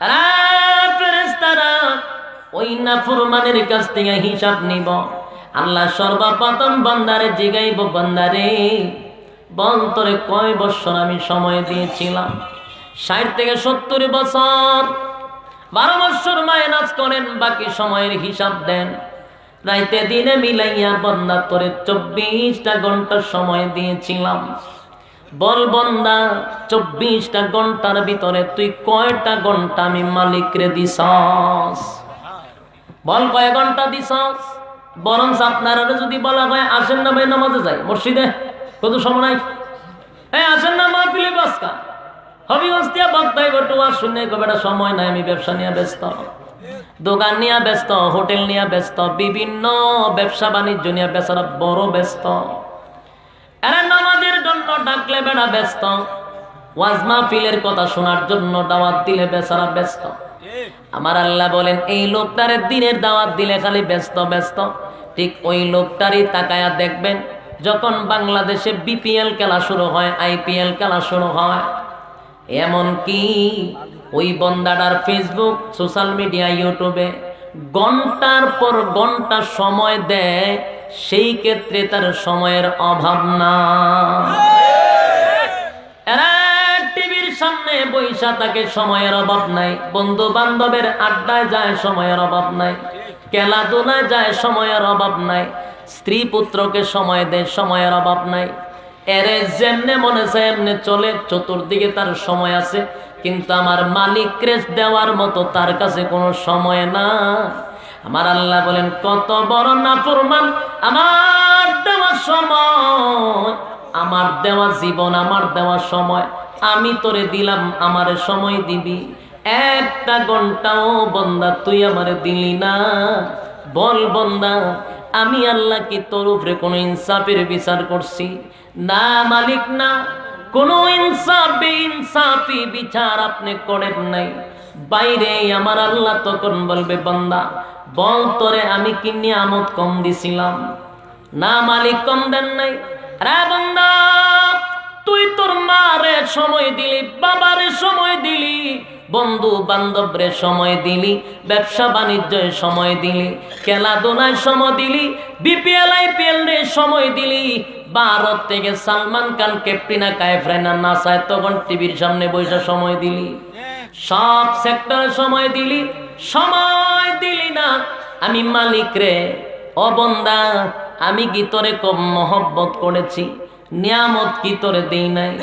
আরে ফেরেশতারা, ওই নাফরমানের কাছ থেকে হিসাব নিব। আল্লাহ সর্বপ্রথম বান্দারে জিগাইব, বান্দারে, বল তোরে কয় বছর আমি সময় দিয়েছিলাম? ষাট থেকে সত্তর বছর। বারো বছর মাইনাস করেন, বাকি সময়ের হিসাব দেন। রাইতে দিনে মিলাইয়া বান্দা তোরে চব্বিশটা ঘন্টা সময় দিয়েছিলাম। বল বান্দা, চব্বিশটা ঘন্টার ভিতরে তুই কয়টা ঘন্টা আমি মালিকরে দিছস? বল কয় ঘন্টা দিছস? বরঞ্চ আপনারারে যদি বলা হয়, আসেন না ভাই নামাজে যাই মসজিদে, কত সময় নাই, এই আসেন না মাহফিলে বাসকা, হবিগঞ্জ দিয়া বক্তায় বটুয়া শুনে কবে, এটা সময় নাই, আমি ব্যবসা নিয়ে ব্যস্ত, দোকান নিয়ে ব্যস্ত, হোটেল নিয়ে ব্যস্ত, বিভিন্ন ব্যবসা বাণিজ্য নিয়ে বেচারা বড় ব্যস্ত। এরা নামাজের জন্য ডাকলে বেটা ব্যস্ত, ওয়াজ মাহফিলের কথা শোনার জন্য দাওয়াত দিলে বেচারা ব্যস্ত। আমার আল্লাহ বলেন, এই লোকটারে দিনের দাওয়াত দিলে খালি ব্যস্ত ব্যস্ত। ঠিক ওই লোকটারই তাকায়া দেখবেন, যখন বাংলাদেশে বিপিএল খেলা শুরু হয়, আইপিএল খেলা শুরু হয়, এমনকি ওই বন্দাটার Facebook, সোশ্যাল মিডিয়া, YouTube-এ ঘন্টার পর ঘন্টা সময় দেয়, সেই ক্ষেত্রে তার সময়ের অভাব না। এরা টিভির সামনে বইসা থাকে, সময়ের অভাব নাই, বন্ধু বান্ধবের আড্ডায় যায়, সময়ের অভাব নাই, খেলাধুলায় যায়, সময়ের অভাব নাই, স্ত্রী পুত্রকে সময় দেয়, সময়ের অভাব নাই। এরে যেমনে মনে চায় এমনে চলে, চতুর্দিকে তার সময় আছে, কিন্তু আমার মালিকরে দেওয়ার মতো তার কাছে কোনো সময় না। আমার আল্লাহ বলেন, কত বড় নাফরমান, আমার দেওয়া সময়, আমার দেওয়া জীবন, আমার দেওয়া সময় আমি তোরে দিলাম, আমারে সময় দিবি। একটা ঘন্টাও বন্দা তুই আমারে দিলি না। বল বন্দা, আমি আল্লাহ কি তোর উপরে কোনো ইনসাফের বিচার করছি? না মালিক না, কোনো ইনসাফ বেইনসাফি বিচার আপনি করেন নাই। বাইরে আমার আল্লাহ তখন বলবে, বন্দা, বল তোরে আমি কি নিয়ামত কম দিছিলাম? না মালিক, কম দেন নাই। রে বন্দা, তুই তোর মারে সময় দিলি, বাবারে সময় দিলি, বন্ধু বান্ধবরে সময় দিলি, ব্যবসা বাণিজ্যে সময় দিলি, খেলাধুলায় সময় দিলি, বিপিএল আইপিএল রে সময় দিলি, ভারত থেকে সালমান খান, ক্যাটরিনা কাইফ রে না নাচায় তখন টিভির সামনে বইসা সময় দিলি, সব সেক্টরে সময় দিলি। সময় দিলি না। আমি মালিক রে, ও বন্দা, আমি কি তোরে কম মহব্বত করেছি? নিয়ামত কি তোরে দেই নাই?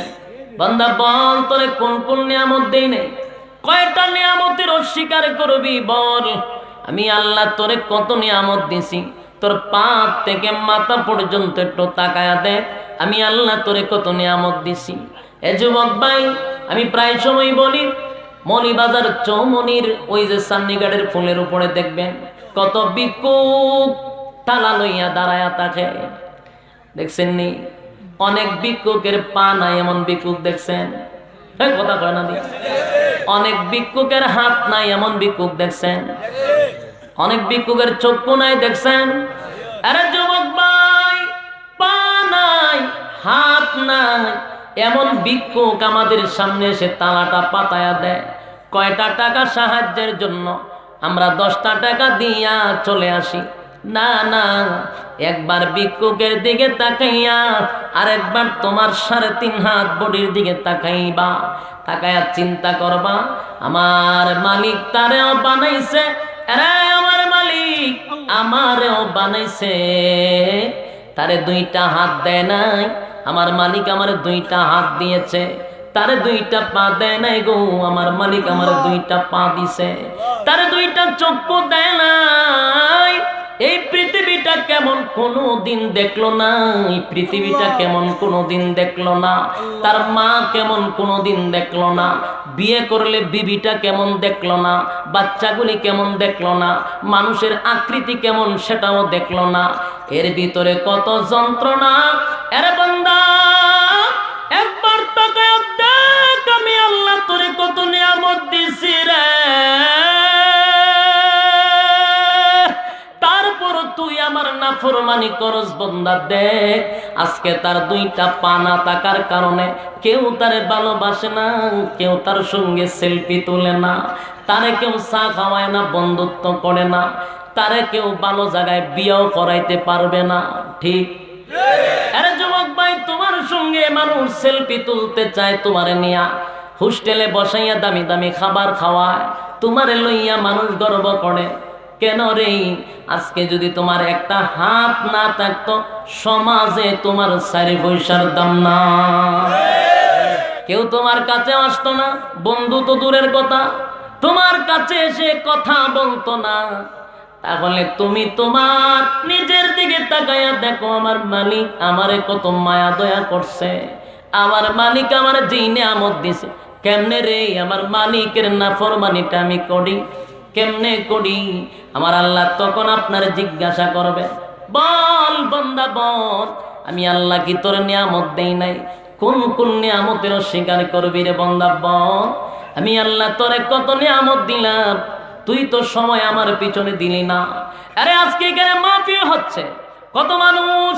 বন্দা বল, তোরে কোন কোন নিয়ামত দেই নাই? কয়টা নিয়ামতের অস্বীকার করবি বল? আমি আল্লাহ তোরে কত নিয়ামত দিছি। তোর পা থেকে মাথা পর্যন্ত একটু তাকায়া দেখ, আমি আল্লাহ তোরে কত নিয়ামত দিছি। এ যুবক ভাই, আমি প্রায় সময় বলি, মৌলভীবাজার চৌমনির ওই যে চান্নিঘাটের পুলের উপরে দেখবেন, কত ভিক্ষুক তালা লইয়া দাঁড়ায়া থাকে। দেখছেন নি? অনেক ভিক্ষুকের পা নাই এমন ভিক্ষুক দেখছেন? এই কথা কয় না নি? অনেক ভিক্ষুকের হাত নাই এমন ভিক্ষুক দেখছেন? অনেক ভিক্ষুকের চক্ষু নাই দেখছেন? আরে যুবক ভাই, পা নাই, হাত নাই, এমন ভিক্ষুক আমাদের সামনে এসে তালাটা পাতায়া দেয়। কয়টা টাকা সাহায্যের জন্য আমরা দশটা টাকা দিয়া চলে আসি। না, না, একবার ভিক্ষুকের দিকে তাকাইয়া, আর একবার তোমার সাড়ে তিন হাত বডির দিকে তাকাইবা। তাকাইয়া চিন্তা করবা, আমার মালিক তারেও বানাইছে, এরে আমার মালিক আমারেও বানাইছে। তারে দুইটা হাত দেয় নাই, আমার মালিক আমারে দুইটা হাত দিয়েছে। তারে দুইটা পা দেয় নাই গো, আমার মালিক আমারে দুইটা পা দিছে। তারে দুইটা চক্ষু দেয় নাই। এই পৃথিবীটা কেমন কোনো দিন দেখলো না, এই পৃথিবীটা কেমন কোনো দিন দেখলো না, তার মা কেমন কোনো দিন দেখলো না, বিয়ে করলে বিবিটা কেমন দেখলো না, বাচ্চাগুলি কেমন দেখলো না, মানুষের আকৃতি কেমন সেটাও দেখলো না। এর ভিতরে কত যন্ত্রণা। এরে বান্দা, একবার তাকায় দেখ, আমি আল্লাহ তোরে কত নিয়ামত দিছি রে। তারপর তুই আমার নাফরমানি করস। বান্দা দেখ, আজকে তার দুইটা পা না থাকার কারণে কেউ তারে ভালোবাসে না, কেউ তার সঙ্গে সেলফি তুলে না, তারে কেউ চা খাওয়ায় না, বন্ধুত্ব করে না, তারে কেউ ভালো জায়গায় বিয়াও করাইতে পারবে না। ঠিক? আরে যুবক ভাই, তোমার সঙ্গে মানুষ সেলফি তুলতে চায়, তোমারে নিয়া হোস্টেলে বসাইয়া দামি দামি খাবার খাওয়ায়, তোমারে লইয়া মানুষ গর্ব করে। কেন রে? আজকে যদি তোমার একটা হাত না থাকতো, সমাজে তোমার চারি পয়সার দাম না। কেউ তোমার কাছে আসতো না, বন্ধু তো দূরের কথা, তোমার কাছে এসে কথা বলতো না। তাহলে তুমি তোমার নিজের দিকে তাকাইয়া দেখো, আমার মালিক আমারে কত মায়া দয়া করছে, আমার মালিক আমারে যেই নিয়ামত দিছে, কেমনে রে আমার মালিকের নাফরমানিটা আমি করি, কেমনে করি? আমার আল্লাহ তখন আপনারে জিজ্ঞাসা করবে, বল বান্দা বল, আমি আল্লাহ কি তোর নিয়ামত দেই নাই? কোন কোন নিয়ামতের অস্বীকার করবি রে বান্দা বল? আমি আল্লাহ তোরে কত নিয়ামত দিলাম, তুই তো সময় আমার পিছনে দিলি না। আরে আজকে এখানে মাহফিল হচ্ছে, কত মানুষ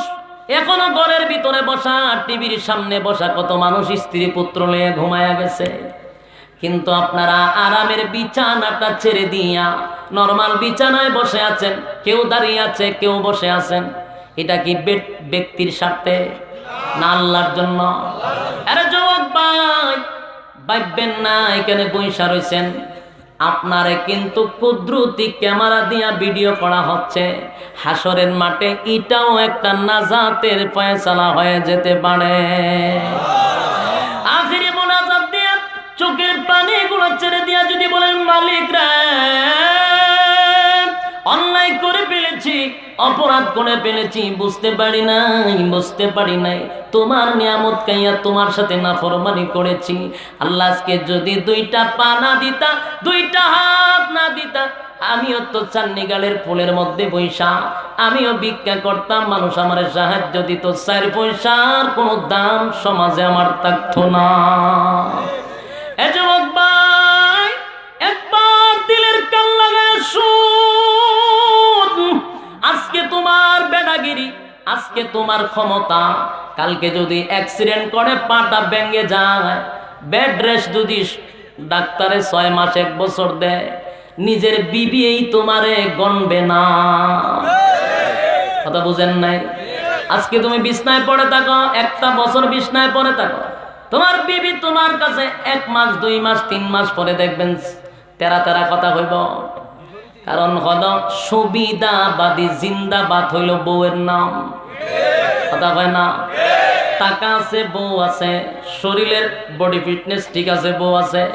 এখনো ঘরের ভিতরে বসা, টিভির সামনে বসা, কত মানুষ স্ত্রী পুত্র লইয়া ঘুমায়া গেছে। কিন্তু আপনারা আরামের বিছানাটা ছেড়ে দিয়া নরমাল বিছানায় বসে আছেন, কেউ দাঁড়িয়ে আছে, কেউ বসে আছেন। এটা কি ব্য-, ব্যক্তির স্বার্থে না আল্লাহর জন্য? আরে যুবক ভাই, ভাববেন না এখানে বইসা রইছেন, আপনারে কিন্তু কুদরতি ক্যামেরা দিয়া ভিডিও করা হচ্ছে। হাশরের মাঠে এটাও একটা নাজাতের ফয়সালা হয়ে যেতে পারে। আখেরি মোনাজাত দিয়া চোখের পানিগুলো ছেড়ে দিয়া যদি বলেন, মালিক রে, অন্যায় করে ফেলেছি, অপরাধ করে ফেলেছি, বুঝতে পারি নাই, বুঝতে পারি নাই, তোমার নিয়ামত খাইয়া তোমার সাথে নাফরমানি করেছি। আল্লাহ, আজকে যদি দুইটা পা না দিতা, দুইটা হাত না দিতা, আমিও তো চান্নিগালের পুলের মধ্যে বইসা, আমিও ভিক্ষা করতাম, মানুষ আমারে সাহায্য দিত, চার পয়সার কোনো দাম সমাজে আমার থাকতো না। এ যুবক ভাই, একবার দিলের কান লাগায় শুন, আজকে তোমার বেটাগিরি, আজকে তোমার ক্ষমতা, কালকে যদি অ্যাক্সিডেন্ট করে পাটা ভেঙে যায়, বেড রেস্ট যদি ডাক্তারে ছয় মাস এক বছর দেয়, নিজের বিবিয়েই তোমারে গণবে না। কথা বুঝেন নাই? আজকে তুমি বিছনায় পড়ে থাকো, একটা বছর বিছনায় পড়ে থাকো, তোমার বিবি তোমার কাছে এক মাস, দুই মাস, তিন মাস পরে দেখবেন তেরা তেরা কথা কইব। কারণ হলো সুবিধাবাদী জিন্দাবাদ হইল বউয়ের নাম। কথা কয় না? টাকা আছে, বউ আছে, শরীরের body fitness ঠিক আছে, বউ আছে,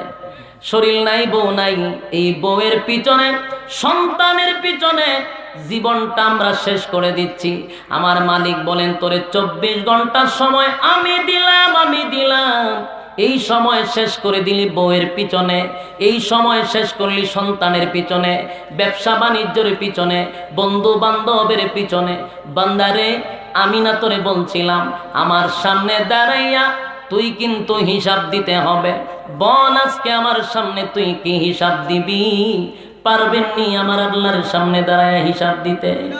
শরীর নাই, বউ নাই। এই বউয়ের পিছনে, সন্তানের পিছনে জীবনটা আমরা শেষ করে দিচ্ছি। আমার মালিক বলেন, "তোরে চব্বিশ ঘন্টার সময় আমি দিলাম, আমি দিলাম। এই সময় শেষ করে দিলি বউয়ের পিছনে, এই সময় শেষ করলি সন্তানের পিছনে, ব্যবসা বাণিজ্যের পিছনে, বন্ধু বান্ধবের পিছনে।" বান্দারে, আমি না তোরে বলছিলাম, আমার সামনে দাঁড়াইয়া তুই কিন্তু হিসাব দিতে হবে। বল, আজকে আমার সামনে তুই কি হিসাব দিবি? পারবেননি আমার আল্লাহর সামনে দাঁড়াইয়া হিসাব দিতে?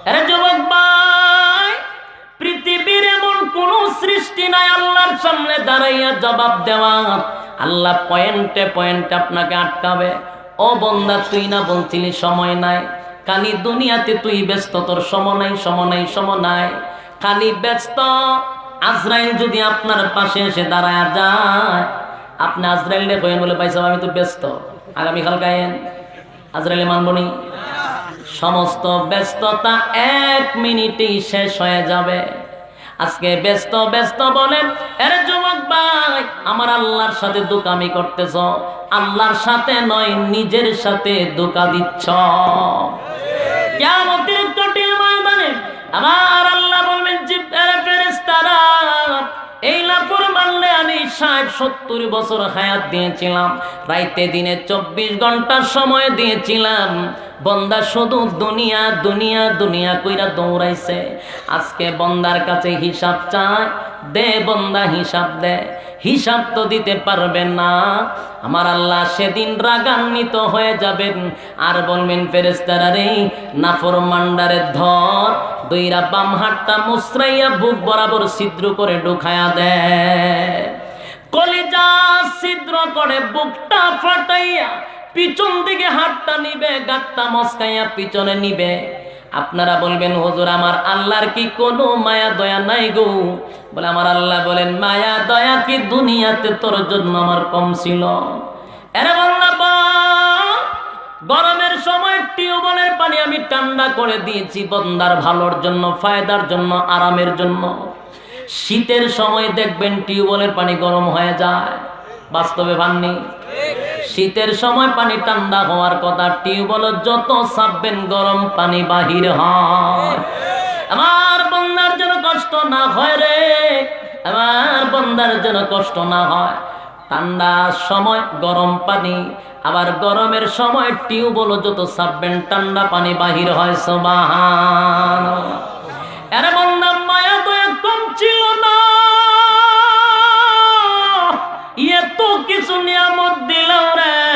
আরে যুবক ভাই, পৃথিবীর এমন কোন সৃষ্টি নাই আল্লাহর সামনে দাঁড়াইয়া জবাব দেওয়া। আল্লাহ পয়েন্টে পয়েন্টে আপনাকে আটকাবে। "ও বন্দা, তুই না বলছিলি সময় নাই, খালি দুনিয়াতে তুই ব্যস্ত, তোর সময় নাই, সময় নাই, সময় নাই, খালি ব্যস্ত।" আজরাইল যদি আপনার পাশে এসে দাঁড়ায় যায়, আপনি আজরাইলরে কইন বলে, "ভাই সাহেব, আমি তো ব্যস্ত, আগামীকালকে আইয়েন।" আজরাইলে মানবনি? সমস্ত ব্যস্ততা এক মিনিটেই শেষ হয়ে যাবে। আজকে ব্যস্ত ব্যস্ত বলে, এরে যুবক ভাই, আমার আল্লাহর সাথে দোকামি করতেছ, আল্লাহর সাথে নয়, নিজের সাথে ধোঁকা দিচ্ছ। কিয়ামতের কঠিন ময়দানে আমার আল্লাহ বলবেন, "জিব-, এরে ফেরেশতারা, এই নাফরমানরে আমি ষাট সত্তর বছর হায়াত দিয়েছিলাম, রাইতে দিনে চব্বিশ ঘন্টা সময় দিয়েছিলাম, বন্দা শুধু দুনিয়া, দুনিয়া, দুনিয়া কইরা দৌড়াইছে। আজকে বন্দার কাছে হিসাব চায়, দে বন্দা, হিসাব দে।" হিসাব তো দিতে পারবে না। আমার আল্লাহ সেদিন রাগান্বিত হয়ে যাবেন, আর বলবেন, "ফেরেশতারা রে, নাফরমানডারে ধর, ধইরা বাম হাতটা মুচড়াইয়া বুক বরাবর ছিদ্র করে ঢুকাইয়া দে।" কলিজা ছিদ্র করে বুকটা ফাটাইয়া পিছন দিকে হাতটা নিবে, গাটটা মচকাইয়া পিছনে নিবে। আপনারা বলবেন, "হুজুর, আমার আল্লাহর কি কোনো মায়া দয়া নাই গো?" বলে, আমার আল্লাহ বলেন, "মায়া দয়া কি দুনিয়াতে তোর জন্য আমার কম ছিল?" এরে বন্দা বল, গরমের সময় টিউবওয়েলের পানি আমি ঠান্ডা করে দিয়েছি বন্দার ভালোর জন্য, ফায়দার জন্য, আরামের জন্য। শীতের সময় দেখবেন টিউবওয়েলের পানি গরম হয়ে যায়, বাস্তবে পাননি? শীতের সময় পানি ঠান্ডা হওয়ার কথা, টিউবওয়েলে যত ছাপবেন গরম পানি বাহির হয়। আমার বন্দার যেন কষ্ট না হয় রে, আমার বন্দার যেন কষ্ট না হয়। ঠান্ডার সময় গরম পানি, আবার গরমের সময় টিউবওয়েলে যত ছাপবেন ঠান্ডা পানি বাহির হয়। সুবহানাল্লাহ। এরে বন্দা, মায়া দয়া কম ছিল না, এত কিছু নিয়ামত দিলাম রে,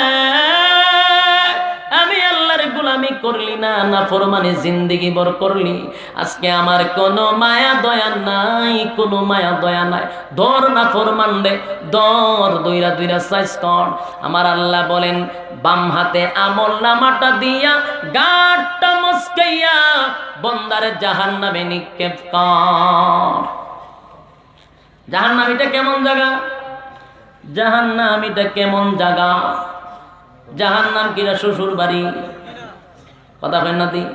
আমি আল্লাহর গোলামি করলি না, নাফরমানি জিন্দেগি ভর করলি। আজকে আমার কোনো মায়া দয়া নাই, কোনো মায়া দয়া নাই। ধর নাফরমানরে, ধর, ধইরা ধইরা সাইজ কর। আমার আল্লাহ বলেন, বাম হাতে আমল নামাটা দিয়া, গাটটা মচকাইয়া বন্দারে জাহান্নামে নিক্ষেপ কর। জাহান্নাম এটা কেমন জায়গা? জাহান্নাম এটা কেমন জায়গা? জাহান্নাম কিনা শ্বশুর বাড়ি? কথা কয় না দি?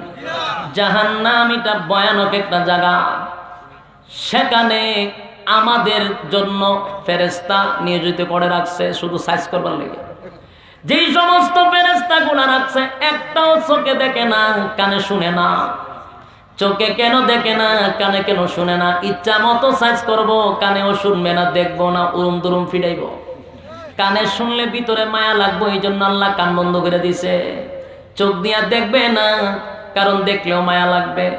জাহান্নাম এটা ভয়ানক একটা জায়গা। সেখানে আমাদের জন্য ফেরেশতা নিয়োজিত করে রাখছে শুধু সাইজ করবার লেগে। যেই সমস্ত ফেরেশতাগুলা রাখছে, একটাও চোখে দেখে না, কানে শুনে না। চোখে কেন দেখে না, কানে কেন শুনে না? ইচ্ছা মতো সাইজ করবো, কানেও শুনবে না, দেখবো না, উরুম দুরুম ফিরাইবো। কানে শুনলে ভিতরে মায়া লাগবো, এই জন্য আল্লাহ কান বন্ধ করে দিছে। চোখ দিয়া দেখবে না, কারণ দেখলেও মায়া লাগবে।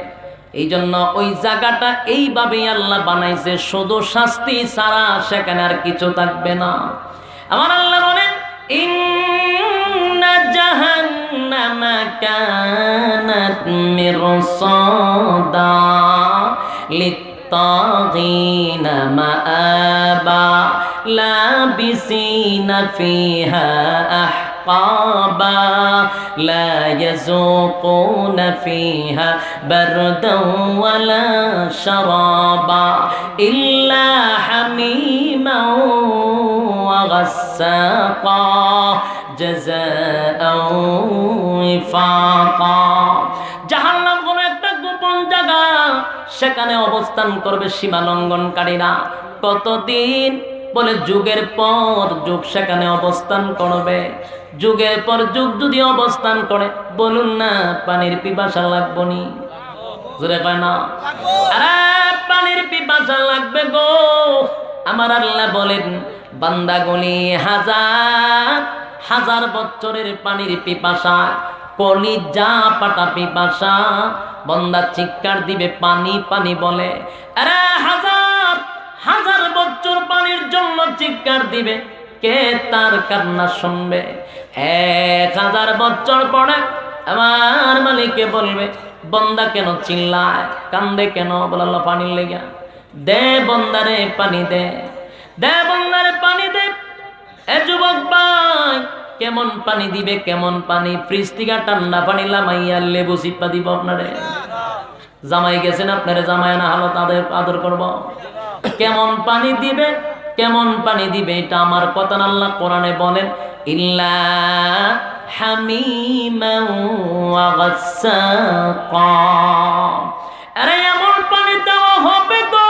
এই জন্য ওই জায়গাটা এইভাবেই আল্লাহ বানাইছে, শুধু শাস্তি ছাড়া সেখানে আর কিছু থাকবে না। আমার আল্লাহ বলেন, "ইন্না জাহান্নামা কানাত মিরসাদা লিত্তাগিনা মাআবা লাবিসিনা ফিহা আহকাবা।" شرابا لا يذوقون فيها بردا ولا شرابا إلا حميما وغساقا جزاء وفاقا। জাহান্নাম হলো একটা গোপন জায়গা, সেখানে অবস্থান করবে সীমা লঙ্ঘনকারীরা। কতদিন? বলে, যুগের পর যুগ সেখানে অবস্থান করবে। যুগের পর যুগ যদি অবস্থান করে, বলুন না, পানির পিপাসা লাগবো নি? জোরে কয় না? আরে, পানির পিপাসা লাগবে গো। আমার আল্লাহ বলেন, বান্দাগুলি হাজার হাজার বছরের পানির পিপাসা, কলিজা ফাটা পিপাসা। বন্দা চিৎকার দিবে, পানি, পানি বলে। আরে, হাজার হাজার বছর পানির জন্য চিৎকার দিবে, কে তার কান্না শুনবে? এক হাজার বছর পরে আমার মালিকে বলবে, বন্দা কেন চিল্লায়, কান্দে কেন? বলে, আল্লাহ, পানির লেগা। দে বন্দারে পানি দে, দে বন্দারে পানি দে। এ যুবক ভাই, কেমন পানি দিবে, কেমন পানি? ফ্রিজ থেকে ঠান্ডা পানি লামাইয়া লেবু চিপ্পা দিব আপনারে? জামাই গেছেন, আপনারে জামাই আনা হালত আদর, আদর করব। কেমন পানি দিবে, কেমন পানি দিবে, এটা আমার কথা না, আল্লাহ কোরআনে বলেন, ইল্লা হামিমান ওয়া গাসসাকা। আরে, এমন পানি দেওয়া হবে গো,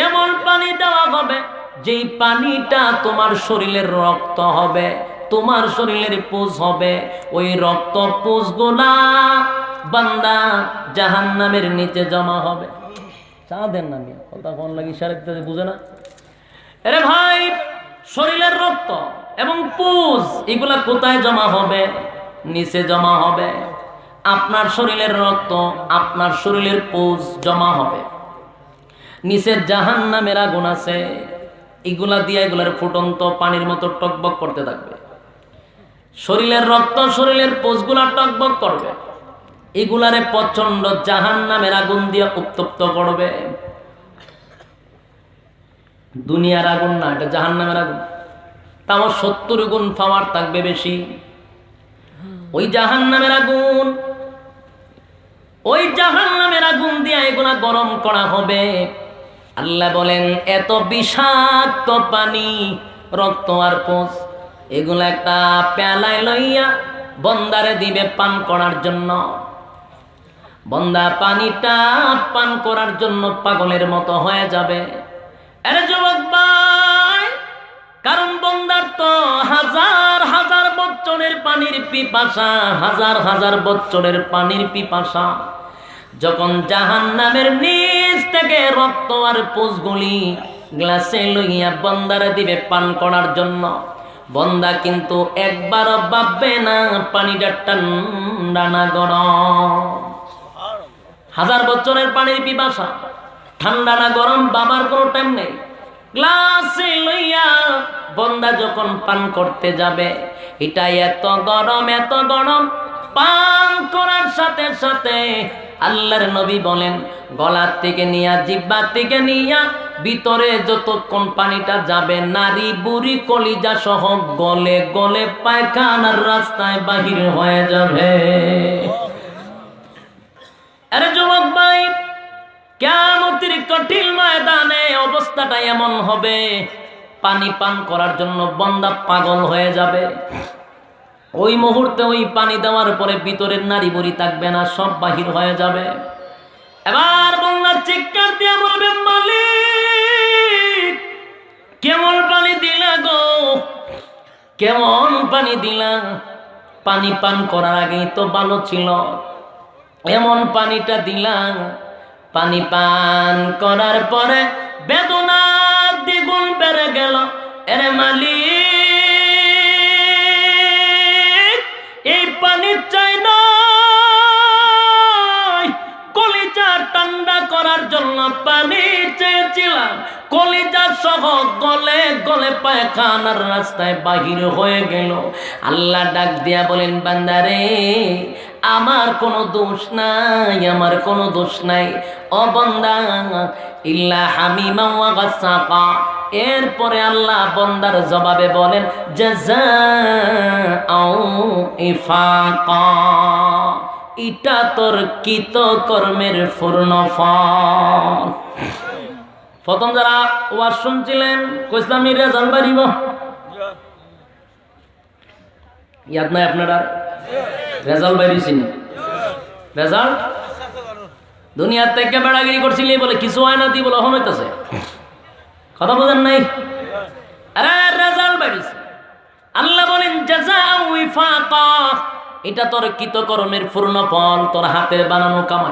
এমন পানি দেওয়া হবে, যেই পানিটা তোমার শরীরের রক্ত হবে, তোমার শরীরের পুজ হবে, ওই রক্ত পুজগুলা বান্দা জাহান্নামের নিচে জমা হবে। চা দেন না মিয়া, কথা কোন লাগি ইশারা দিতে বুঝে না? আরে ভাই, শরীরের রক্ত এবং পুজ এগুলা কোথায় জমা হবে? নিচে জমা হবে। আপনার শরীরের রক্ত, আপনার শরীরের পুজ জমা হবে। নিচে জাহান্নামের আগুন আছে, এগুলা দিয়া এগুলার ফুটন্ত পানির মতো টকবক করতে থাকবে। শরীরের রক্ত, শরীরের পুজগুলা টকবক করবে, এগুলারে প্রচণ্ড জাহান্নামের আগুন দিয়া উত্তপ্ত করবে। দুনিয়ার আগুন না, এটা জাহান্নামের আগুন। তাও সত্তর গুণ পাওয়ার থাকবে বেশি। ওই জাহান্নামের আগুন, ওই জাহান্নামের আগুন দিয়া এগুলা গরম করা হবে। আল্লাহ বলেন, এত বিষাক্ত পানি, রক্ত আর পুজ, এগুলা একটা পেয়ালায় লইয়া বন্দারে দিবে পান করার জন্য। বন্দা পানিটা পান করার জন্য পাগলের মতো হয়ে যাবে। আরে যুবক ভাই, কারণ বন্দার তো হাজার হাজার বছরের পানির পিপাসা, হাজার হাজার বছরের পানির পিপাসা। যখন জাহান্নামের নিচ থেকে রক্ত আর পুজগুলি গ্লাসে লইয়া বন্দারে দিবে পান করার জন্য, বন্দা কিন্তু একবারও ভাববে না পানিটা ঠান্ডা না গরম। হাজার বছরের পানির পিপাসা, ঠান্ডা না গরম, ভাবার কোনো টাইম নেই। গ্লাসে লইয়া বন্দা যখন পান করতে যাবে, এটা এত গরম, এত গরম, পান করার সাথে সাথে আল্লাহর নবী বলেন, গলার থেকে নিয়া, জিব্বার থেকে নিয়া ভিতরে যতক্ষণ পানিটা যাবে, নাড়ি ভুড়ি কলিজা সহ গলে গলে পায়খানার রাস্তায় বাহির হয়ে যাবে। আরে যুবক ভাই, কিয়ামতের কঠিন ময়দানে অবস্থাটা এমন হবে, পানি পান করার জন্য বন্দা পাগল হয়ে যাবে। ওই মুহূর্তে ওই পানি দেওয়ার পরে ভিতরের নাড়ি ভুড়ি থাকবে না, সব বাহির হয়ে যাবে। এবার বন্দা চিৎকার দিয়ে বলবে, মালিক, কেমন পানি দিলা গো, কেমন পানি দিলা? পানি পান করার আগেই তো ভালো ছিল, এমন পানিটা দিলা, পানি পান করার পরে বেদনা দ্বিগুণ বেড়ে গেল। এরে মালিক, এই পানি চাই নাই, কলিজা ঠান্ডা করার জন্য পানি চেয়েছিলাম, কলিজা সহ গলে গলে পায়খানার রাস্তায় বাহির হয়ে গেল। আল্লাহ ডাক দিয়া বলেন, বান্দারে, আমার কোনো দোষ নাই, আমার কোনো দোষ নাই। ও বান্দা, ইল্লা হামিমা ওয়া গাসসাকা, এরপরে আল্লাহ বন্দার জবাবে বলেন, "জাযাআও ইফাকা।" এটা তোর কৃতকর্মের পূর্ণ ফল। প্রথম যারা ওয়াজ শুনছিলেন, কইছিলাম নি রেজাল্ট বাড়িব? ইয়াদ নাই আপনারার? রেজাল্ট বাইরিছে নি? রেজাল্ট? দুনিয়ার থাকি বেড়াগিরি করছিলি বলে কিছু হয় না, দি বলে অখন অইতাছে। কথা বুঝেন নাই? আরে রেজাল্ট বাইরিছে। আল্লাহ বলেন, "জাযাআও উইফাকা।" এটা তোর কৃতকর্মের পূর্ণ ফল, তোর হাতের বানানো কামাই।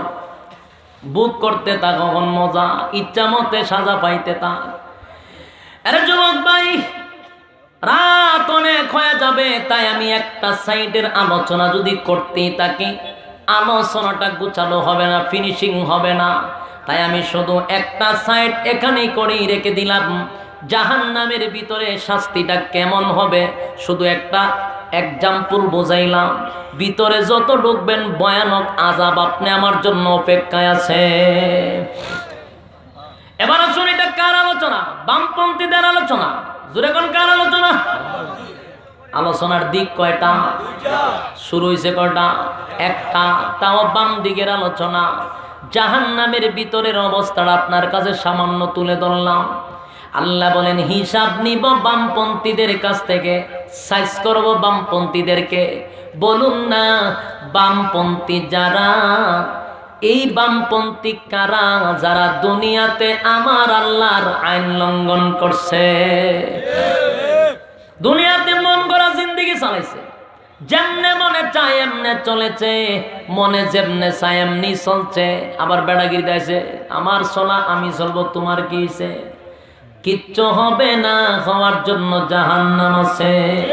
ভোগ করতে থাক অখন মজা, ইচ্ছা মতে সাজা পাইতে থাক। আরে যুবক ভাই, রাত অনেক হয়ে যাবে, তাই আমি একটা সাইডের আলোচনা যদি করতেই থাকি, আলোচনাটা গুছানো হবে না, ফিনিশিং হবে না। তাই আমি শুধু একটা সাইড এখানেই করেই রেখে দিলাম। জাহান্নামের ভিতরে শাস্তিটা কেমন হবে, শুধু একটা এক্সাম্পল বুঝাইলাম। ভিতরে যত ঢুকবেন, ভয়ানক আযাব আপনি আমার জন্য অপেক্ষায় আছে। এবার আসুন, এটা কার আলোচনা? বামপন্থীদের আলোচনা। জোরে কোন কার আলোচনা? আলোচনার দিক কয়টা? শুরু হইছে কয়টা? একটা। তাও বাম দিকের আলোচনা। জাহান্নামের ভিতরের অবস্থাটা আপনার কাছে সামান্য তুলে ধরলাম। আল্লাহ বলেন, "হিসাব নিব বামপন্থীদের কাছ থেকে, সাইজ করব বামপন্থীদেরকে।" বলুন না, বামপন্থী যারা, এই বামপন্থী কারা? যারা দুনিয়াতে আমার আল্লাহর আইন লঙ্ঘন করছে, দুনিয়াতে মন গড়া জিন্দেগি চালাইছে, যেমনে মনে চায় এমনে চলেছে, মনে যেমনে চায় এমনি চলছে, আবার বেড়াগিরি দেখাইছে, "আমার চলা আমি চলবো, তোমার কি হইছে?" কিচ্ছু হবে না, হওয়ার জন্য জাহান্নাম আছে।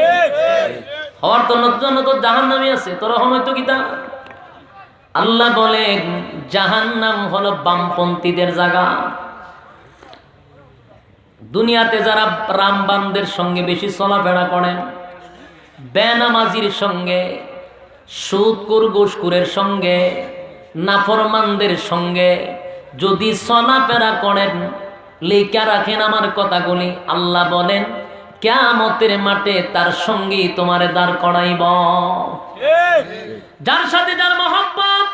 হওয়ার তো, জন্য তো জাহান্নামই আছে, তোরা হময় তো কিতা? আল্লাহ বলেন, জাহান্নাম হলো বামপন্থীদের জায়গা। দুনিয়াতে যারা রামবামদের সঙ্গে বেশি চলাফেরা করেন, বেনামাজির সঙ্গে, সুদখোর ঘুষখোরের সঙ্গে, নাফরমানদের সঙ্গে যদি চলাফেরা করেন, লেখা রাখেন আমার কথাগুলি, আল্লাহ বলেন, কিয়ামতের মাঠে তার সঙ্গী তোমারে দাঁড় করাইব। যার সাথে যার মহব্বত,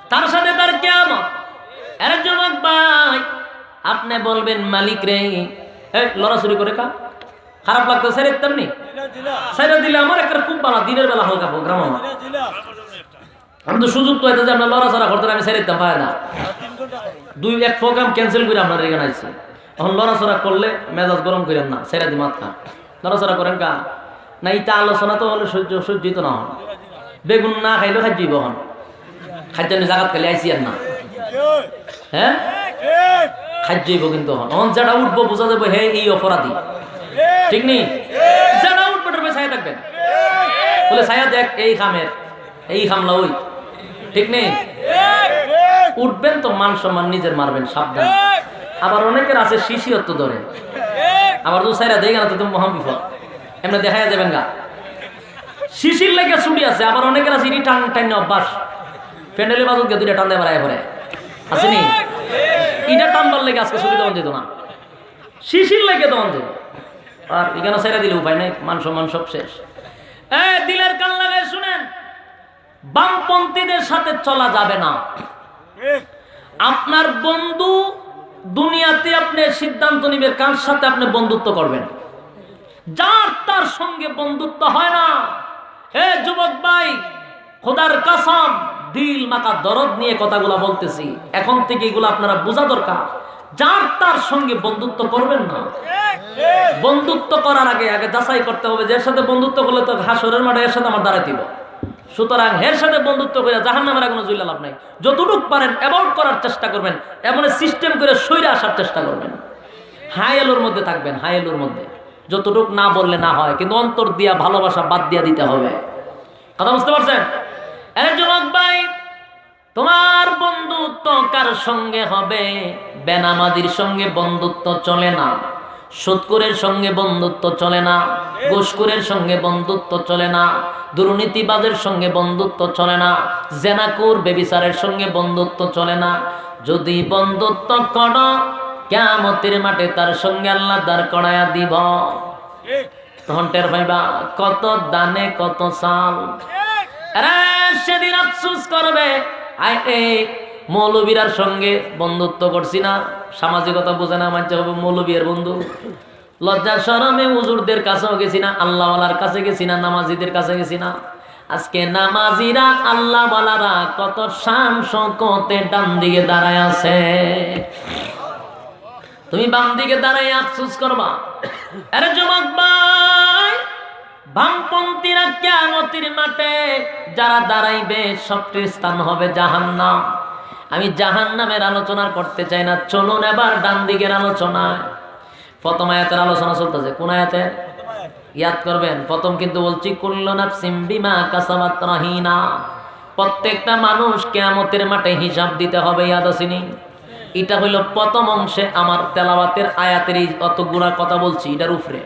তার সাথে তার কিয়ামত। আরে যুবক ভাই, আপনি বলবেন, "মালিক রে, এই লড়াচড়ি করে কা? খারাপ লাগতো, ছেড়ে দিতাম নি? ছেড়ে দিলে আমার একটা খুব ভালো, দিনের বেলা হালকা প্রোগ্রাম আমার। আমি তো সুযোগ তো এটা যে আপনার লড়াচড়া করতে আমি ছেড়ে দিতাম পারে না। দুই এক প্রোগ্রাম ক্যান্সেল করে আপনার এখানে আইছি। এখন লড়াচড়া করলে মেজাজ গরম করেন না, ছেড়ে দি মাথা। লড়াচড়া করেন কা? না, এটা আলোচনা তো হলে সহ্য, সহ্যই তো না হয়। বেগুন না খাইলেও খাইতে হইব এখন। খাইতে আমি জাগাত খালি আইছি আর না। হ্যাঁ? খাইতে হইব কিন্তু এখন। এখন যেটা উঠবো বুঝা যাবো, হে এই অপরাধী। ঠিক নি? যেটা উঠবো, ওটার উপরে ছায়া থাকবেন। বলে, "ছায়া দেখ, এই খামের, এই খামলা ওই।" ঠিক নি? উঠবেন তো মান সম্মান নিজের মারবেন, সাবধান। আবার অনেকের আছে শিশিও তো ধরে, আবার তো ছাইরা দেয় গেলে তো তুমি মহান বিপদ, এমনি দেখাইয়া যাবেন গা। শিশির লেগে ছুটি আছে, আবার অনেকের আছে ইটি টান টান অভ্যাস, প্যান্ডেলের বাজুত গিয়ে দুইটা টান দেয় বেড়ায় পড়ে, আসেনি? এটা টানবার লেগে আজকে ছুটি দেওয়া যেত না, শিশির লেগে দেওয়া যেত। আর এখানে ছাইরা দিলে উপায় নাই, মান সম্মান সব শেষ। এ, দিলের কান লাগায় শুনেন, বামপন্থীদের সাথে চলা যাবে না। আপনার বন্ধু, দুনিয়াতে আপনি সিদ্ধান্ত নিবেন কার সাথে আপনি বন্ধুত্ব করবেন। যার তার সঙ্গে বন্ধুত্ব হয় না। হে যুবক ভাই, খোদার কসম, দিল মাখা দরদ নিয়ে কথাগুলা বলতেছি, এখন থেকে এগুলো আপনারা বোঝা দরকার। যার তার সঙ্গে বন্ধুত্ব করবেন না। বন্ধুত্ব করার আগে, আগে যাচাই করতে হবে যে এর সাথে বন্ধুত্ব করলে তো হাশরের মাঠে এর সাথে আমার দাঁড়াই দিব। সুতরাং এর সাথে বন্ধুত্ব করে জাহান্নামের আগুনে জ্বলে লাভ নাই। যতটুকু পারেন অ্যাভয়েড করার চেষ্টা করবেন, এমন সিস্টেম করে সইরে আসার চেষ্টা করবেন। হাই এলোর মধ্যে থাকবেন, হাই এলোর মধ্যে। যতটুকু না বললে না হয়, কিন্তু অন্তর দিয়া ভালোবাসা বাদ দিয়া দিতে হবে। কথা বুঝতে পারছেন? আরে যুবক ভাই, তোমার বন্ধুত্ব কার সঙ্গে হবে? বেনামাজির সঙ্গে বন্ধুত্ব চলে না, সুদখোরের সঙ্গে বন্ধুত্ব চলে না, ঘুষখোরের সঙ্গে বন্ধুত্ব চলে না, দুর্নীতিবাজের সঙ্গে বন্ধুত্ব চলে না, জেনাকুর ব্যভিচারের সঙ্গে বন্ধুত্ব চলে না। যদি বন্ধুত্ব করো, কিয়ামতের মাঠে তার সঙ্গে আল্লাহ দাঁড় করাইয়া দিব। তখন টের পাইবা কত ধানে কত চাল। আরে, সেদিন আফসোস করবে, আয়, এই মৌলবীরার সঙ্গে বন্ধুত্ব করছি না, সামাজিকতা বুঝে না, মানছে হবে মৌলবীর বন্ধু। লজ্জা শরমে হুজুরদের কাছেও গেছি না, আল্লাহওয়ালার কাছে গেছি না, নামাজিদের কাছে গেছি না। আজকে নামাজিরা, আল্লাহওয়ালারা কত শান শৌকতে ডান দিকে দাঁড়ায় আছে। তুমি বাম দিকে দাঁড়ায় আফসোস করবা। আরে যুবক ভাই, বামপন্থীরা কিয়ামতের মাঠে যারা দাঁড়াইবে, সবটির স্থান হবে জাহান্নাম। আমি জাহান্নামের আলোচনা করতে চাই না, চলুন এবার ডান দিকের আলোচনায়। প্রথম আয়াতের আলোচনা চলতেছে। কোন আয়াতে? ইয়াদ করবেন, প্রথম কিন্তু বলছি, "কুল্লু নাফসিম বিমা কাসাবাত রাহিনা।" প্রত্যেকটা মানুষ কিয়ামতের মাঠে হিসাব দিতে হবে, ইয়াদ আছেনি? এটা হইল প্রথম অংশে আমার তেলাওয়াতের আয়াতের এই অতগুলা কথা বলছি, এটার উপরে।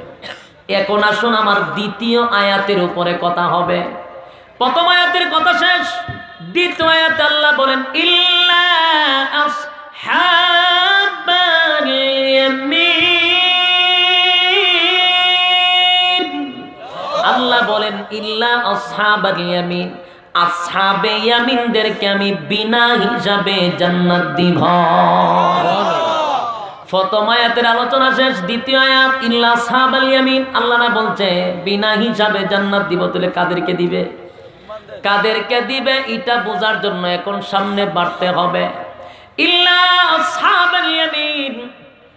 এখন আসুন, আমার দ্বিতীয় আয়াতের উপরে কথা হবে। প্রথম আয়াতের কথা শেষ, দ্বিতীয় আয়াতে আল্লাহ বলেন, "ইল্লা আসহাবাল ইয়ামিন।" আল্লাহ বলেন, "ইল্লা আসহাবাল ইয়ামিন।" আসহাবে ইয়ামিনদেরকে আমি বিনা হিসাবে জান্নাত দিব। প্রথম আয়াতের আলোচনা শেষ, দ্বিতীয় আয়াত, "ইল্লা আসহাবাল ইয়ামিন।" আল্লাহ না বলছে, "বিনা হিসাবে জান্নাত দিব।" তাহলে কাদেরকে দিবে? কাদেরকে দিবে, এটা বোঝার জন্য এখন সামনে বাড়তে হবে। "ইল্লা আসহাবাল ইয়ামিন।"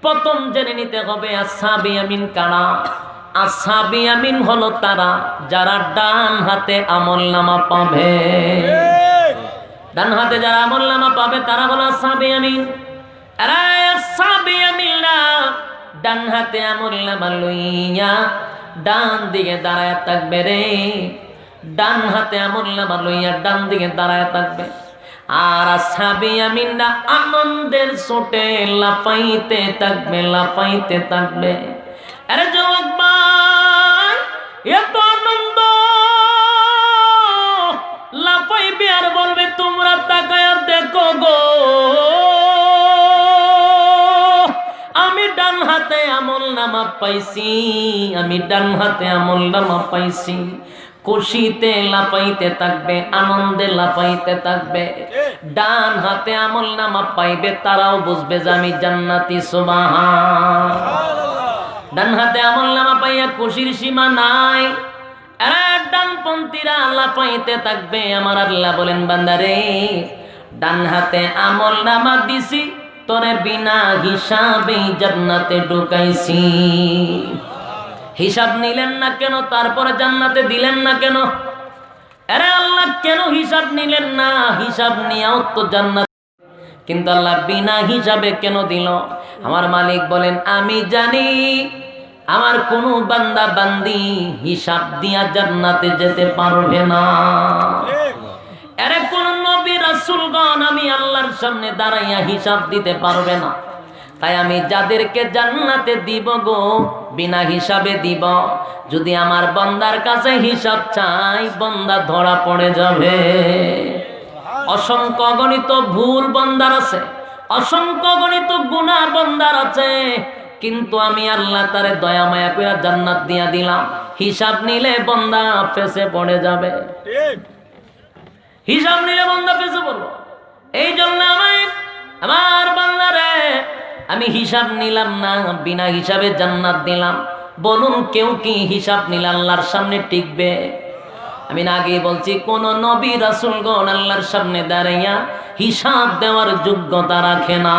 প্রথম জেনে নিতে হবে আসহাবে ইয়ামিন কারা। আসহাবে ইয়ামিন হলো তারা, যারা ডান হাতে আমল নামা পাবে। ডান হাতে যারা আমল নামা পাবে, তারা হলো আসহাবে ইয়ামিন। এরা আসহাবে ইয়ামিনরা ডান হাতে আমল নামা লইয়া ডান দিকে দাঁড়ায় থাকবে রে। ডান হাতে আমল নামা লইয়া ডান দিকে দাঁড়ায় থাকবে। আর আসহাবে ইয়ামিনরা আনন্দের চোটে লাফাইতে থাকবে, লাফাইতে থাকবে। আরে যুবক ভাই, এত আনন্দ, লাফাইবে আর বলবে, "তোমরা তাকায় দেখো গো, আমি ডান হাতে আমল নামা পাইছি, আমি ডান হাতে আমল নামা পাইছি।" খুশিতে লাফাইতে থাকবে, আনন্দে লাফাইতে থাকবে। ডান হাতে আমল নামা পাইবে, তারাও বুঝবে যে আমি জান্নাতি। সুবহান। ডান হাতে আমল নামা পাইয়া খুশির সীমা নাই। এরা ডানপন্থীরা লাফাইতে থাকবে। আমার আল্লাহ বলেন, "বান্দারে, ডান হাতে আমল নামা দিছি, তোরে বিনা হিসাবে জান্নাতে ঢুকাইছি।" হিসাব নিলেন না কেন? তারপরে জান্নাতে দিলেন না কেন? আরে আল্লাহ, কেন হিসাব নিলেন না? হিসাব নিয়াও তো জান্নাত। কিন্তু আল্লাহ বিনা হিসাবে কেন দিল? আমার মালিক বলেন, "আমি জানি আমার কোনো বান্দা বান্দি হিসাব দিয়া জান্নাতে যেতে পারবে না।" এরে কোন নবী রাসূলগণ আমি আল্লাহর সামনে দাঁড়াইয়া হিসাব দিতে পারবে না। তাই আমি যাদেরকে জান্নাতে দিব গো, বিনা হিসাবে দিব। যদি আমার বন্দার কাছে হিসাব চাই, বন্দা ধরা পড়ে যাবে। অসংখ্য অগণিত ভুল বন্দার আছে, অসংখ্য অগণিত গুনাহ বন্দার আছে, কিন্তু আমি আল্লাহ তারে দয়া মায়া কইরা জান্নাত দিয়া দিলাম। হিসাব নিলে বন্দা ফেসে পড়ে যাবে। হিসাব নিলে বন্দা ফেসে পড়বো। এই জন্য আমি আমার বান্দারে আমি হিসাব নিলাম না, বিনা হিসাবে জান্নাত দিলাম। বলুন, কেউ কি হিসাব নিলে আল্লাহর সামনে টিকবে? আমি না আগে বলছি, কোন নবী রাসূলগণ আল্লাহর সামনে দাঁড়াইয়া হিসাব দেওয়ার যোগ্যতা রাখে না।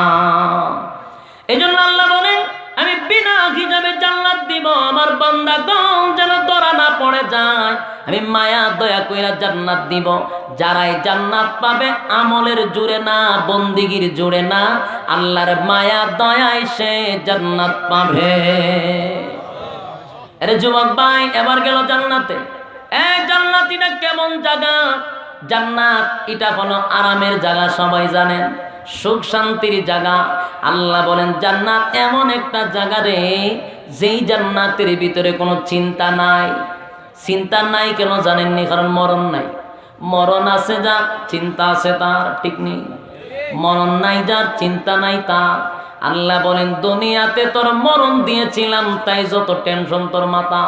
এই জন্য আল্লাহ বলেন, "আমি বিনা হিসাবে জান্নাত দিব, আমার বান্দাগণ যেন ধরা না পড়ে যায়। আমি মায়া দয়া কইরা জান্নাত দিব।" যারাই জান্নাত পাবে আমলের জোরে না, বন্দিগির জোরে না, আল্লাহর মায়া দয়ায় সে জান্নাত পাবে। আরে যুবক ভাই, এবার গেল জান্নাতে। এ জান্নাত ইটা কেমন জাগা? জান্নাত ইটা হলো আরামের জাগা, সবাই জানেন, সুখ শান্তির জাগা। আল্লাহ বলেন, জান্নাত এমন একটা জাগা রে, যেই জান্নাতের ভিতরে কোনো চিন্তা নাই। চিন্তা নাই কেন জানেননি? কারণ মরণ নাই। মরণ আছে যার, চিন্তা আছে তার, ঠিক নেই? মরণ নাই যার, চিন্তা নাই তার। আল্লাহ বলেন, দুনিয়াতে তোর মরণ দিয়েছিলাম, তাই যত টেনশন তোর মাথা।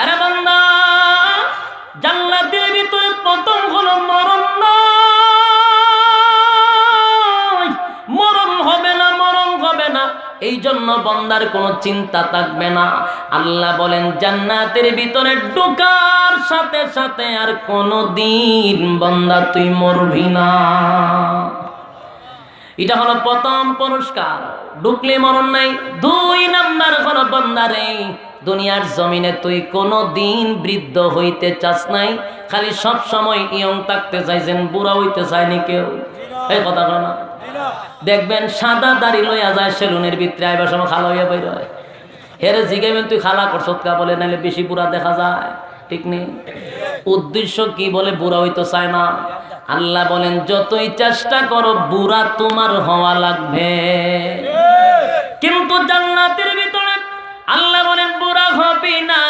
আরে বান্দা, জান্নাতের ভিতরে প্রথম হলো মরণ নয়, মরণ হবে না, মরণ হবে না। এই জন্য বন্দার কোনো চিন্তা থাকবে না। আল্লাহ বলেন, জান্নাতের ভিতরে ঢোকার সাথে সাথে আর কোনো দিন বন্দা তুই মরবি না। এটা হলো প্রথম পুরস্কার, ঢুকলে মরণ নাই। দুই নাম্বার হলো, বন্দারে, দুনিয়ার জমিনে তুই কোনো দিন বৃদ্ধ হইতে চাস নাই, খালি সব সময় ইয়ং থাকতে চাইছেন, বুড়া হইতে চায়নি কেউ। এই কথা কয় না? দেখবেন সাদা দাড়ি লইয়া যায় সেলুনের ভিতরে, আইবার সময় কালা হইয়া বের হয়। হেরে জিগাইবেন, "তুই কালা করছত কা?" বলে, "নাইলে বেশি বুড়া দেখা যায়।" ঠিক নেই? উদ্দেশ্য কি? বলে, "বুড়া হইতে চায় না।" আল্লাহ বলেন, "যতই চেষ্টা করো, বুড়া তোমার হওয়া লাগবে।" কিন্তু জান্নাতের ভিতরে আল্লাহ বলেন, "বুড়া হবি না।"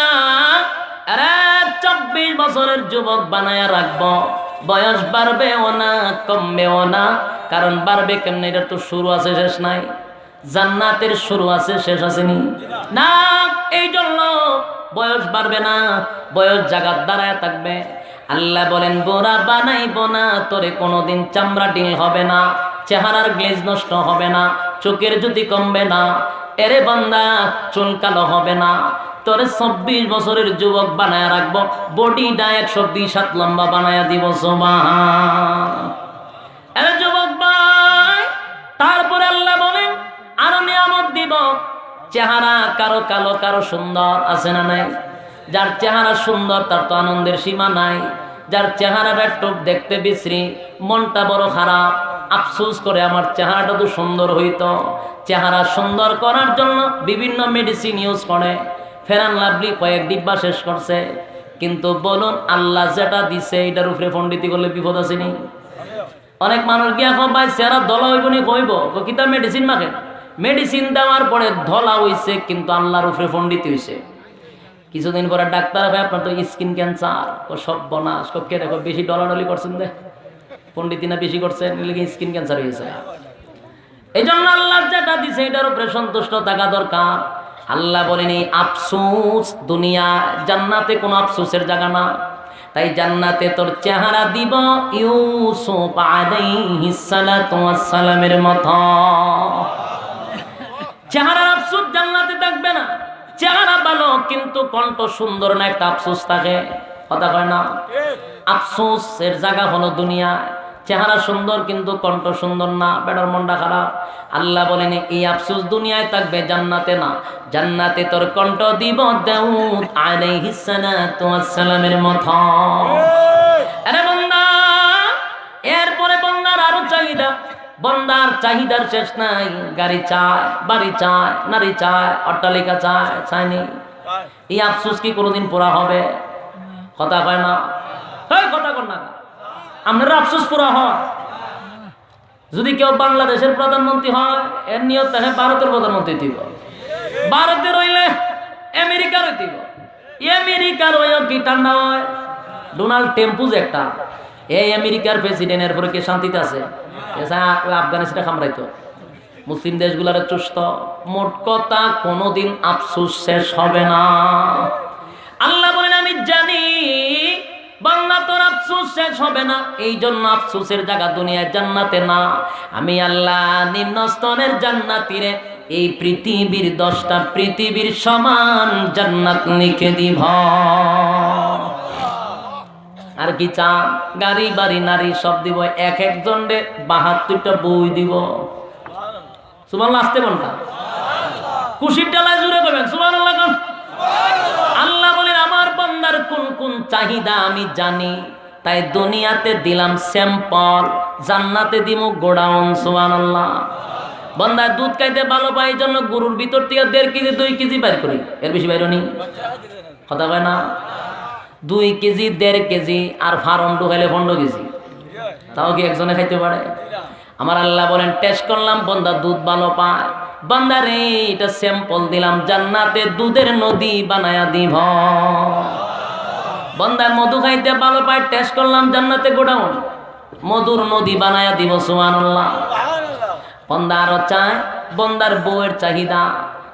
আরে, চব্বিশ বছরের যুবক বানায়া রাখবো, বয়স বাড়বেও না, কমবেও না। কারণ বাড়বে কেমনে? এটার তো শুরু আছে, শেষ নাই। জান্নাতের শুরু আছে, শেষ আছে নি? না। এই জন্য বয়স বাড়বে না, বয়স জাগাত দাঁড়ায় থাকবে। আল্লাহ বলেন, "বুড়া বানাইবো না তোরে, কোনোদিন চামড়া ঢিল হবে না, চেহারার গ্লেজ নষ্ট হবে না, চোখের জ্যোতি কমবে না, এরে বান্দা, চুল কালো হবে না, তোরে চব্বিশ বছরের যুবক বানায় রাখবো, বডিটা একশো বিশ হাত লম্বা বানায় দিব।" সুবহান। আরে যুবক ভাই, তারপরে আল্লাহ বলেন, "আরো নিয়ামত দিব।" চেহারা কারো কালো, কারো সুন্দর, আছে না নাই? যার চেহারা সুন্দর, তার তো আনন্দের সীমা নাই। যার চেহারাটা একটু দেখতে বিশ্রী, মনটা বড় খারাপ, আফসোস করে, "আমার চেহারাটা তো সুন্দর হইতো।" চেহারা সুন্দর করার জন্য বিভিন্ন মেডিসিন ইউজ করে, ফেয়ার অ্যান্ড লাভলি কয়েক ডিব্বা শেষ করছে। কিন্তু বলুন, আল্লাহ যেটা দিছে, এটার উপরে পণ্ডিতি করলে বিপদ আছে নি? অনেক মানুষ গিয়া কয়, "ভাই, চেহারা ধলা হইব নি?" কইব, কয়, "কিতা মেডিসিন মাখে?" মেডিসিন দেওয়ার পরে ধলা হইছে, কিন্তু আল্লাহর উপরে পণ্ডিতি হইছে। কিছুদিন পরে ডাক্তার কয়, "আপনার তো স্কিন ক্যান্সার।" কয়, "সর্বনাশ।" কয়, "কে দেখো বেশি ডলাডলি করছেন দে, পণ্ডিতি না বেশি করছেন, এর লাগি স্কিন ক্যান্সার হয়েছে।" এই জন্য আল্লাহ যেটা দিছে, এটার উপরে সন্তুষ্ট থাকা দরকার। আল্লাহ বলেন, এই আফসোস দুনিয়া, জান্নাতে কোনো আফসোসের জায়গা না। তাই জান্নাতে তোর চেহারা দিব ইউসুফ আলাইহিস সালাতু ওয়াস সালামের মতো। চেহারার আফসোস জান্নাতে থাকবে না। চেহারা ভালো, কিন্তু কণ্ঠ সুন্দর না, একটা আফসোস থাকে, কথা কয় না? আফসোসের জায়গা হলো দুনিয়া। চেহারা সুন্দর কিন্তু কণ্ঠ সুন্দর না, বেটার মনটা খারাপ। আল্লাহ বলেন, এই আফসোস দুনিয়ায় থাকবে, জান্নাতে না। জান্নাতে তোর কণ্ঠ দিব দাউদ আলাইহিস সালাতু ওয়াস সালামের মতো। আরে বান্দা, এরপরে বন্দার আরো চাহিদা, বন্দার চাহিদার শেষ নাই। গাড়ি চায়, বাড়ি চায়, নারী চায়, অট্টালিকা চায়, চায়নি? এই আফসোস কি কোনোদিন পুরা হবে? কথা কয় না। এই কথা কর না। আপনারা আফসোস পুরা হয়? যদি কেউ বাংলাদেশের প্রধানমন্ত্রী হয়, এর নিয়ত থাকে ভারতের প্রধানমন্ত্রী দিব। ভারতের হইলে আমেরিকার হইতে হইব। আমেরিকার হইও কি ঠান্ডা হয়? ডোনাল্ড ট্রাম্প যে একটা, এই আমেরিকার প্রেসিডেন্ট, এরপরে কি শান্তিতে আছে? এসে আ-, আফগানিস্তান কামড়াইতো, মুসলিম দেশগুলারে চুষত। মোট কথা, কোনোদিন আফসোস শেষ হবে না। আল্লাহ বলেন, আমি জানি বান্দা, তোর আফসোস শেষ হবে না, এই জন্য আফসোসের জায়গা দুনিয়ায়, জান্নাতে না। আমি আল্লাহ নিম্ন স্তরের জান্নাতিরে এই পৃথিবীর দশটা পৃথিবীর সমান জান্নাত লিখে দিব। আর কি চান? গাড়ি, বাড়ি, নারী সব দিব, এক একজনরে বাহাত্তরটা বউ দিব। সুবহানাল্লাহ, আসতে কোনটা? খুশির ডালায় জুড়ে কইবেন, সুবহানাল্লাহ কন। আল্লাহ বলেন, আমার বান্দার কোন কোন চাহিদা আমি জানি, তাই দুনিয়াতে দিলাম স্যাম্পল, জান্নাতে দিমু গোডাউন। সুবহানাল্লাহ। বান্দায় দুধ খাইতে ভালো পায়, এই জন্য গরুর ভিতর থেকে দেড় কেজি, দুই কেজি বাইর করি, এর বেশি বাইর নি। কথা কয় না? দুই কেজি, দেড় কেজি, আর ফার্ম ঢুকাইলে পনেরো কেজি, তাও কি একজনে খাইতে পারে? আমার আল্লাহ বলেন, টেস্ট করলাম, বান্দা দুধ ভালো পায়। বান্দারে, এটা স্যাম্পল দিলাম, জান্নাতে দুধের নদী বানায়া দিব। বান্দায় মধু খাইতে ভালো পায়, টেস্ট করলাম, জান্নাতে গোডাউন, মধুর নদী বানায়া দিব। সুবহানাল্লাহ। বান্দা আরো চায়, বন্দার বউয়ের চাহিদা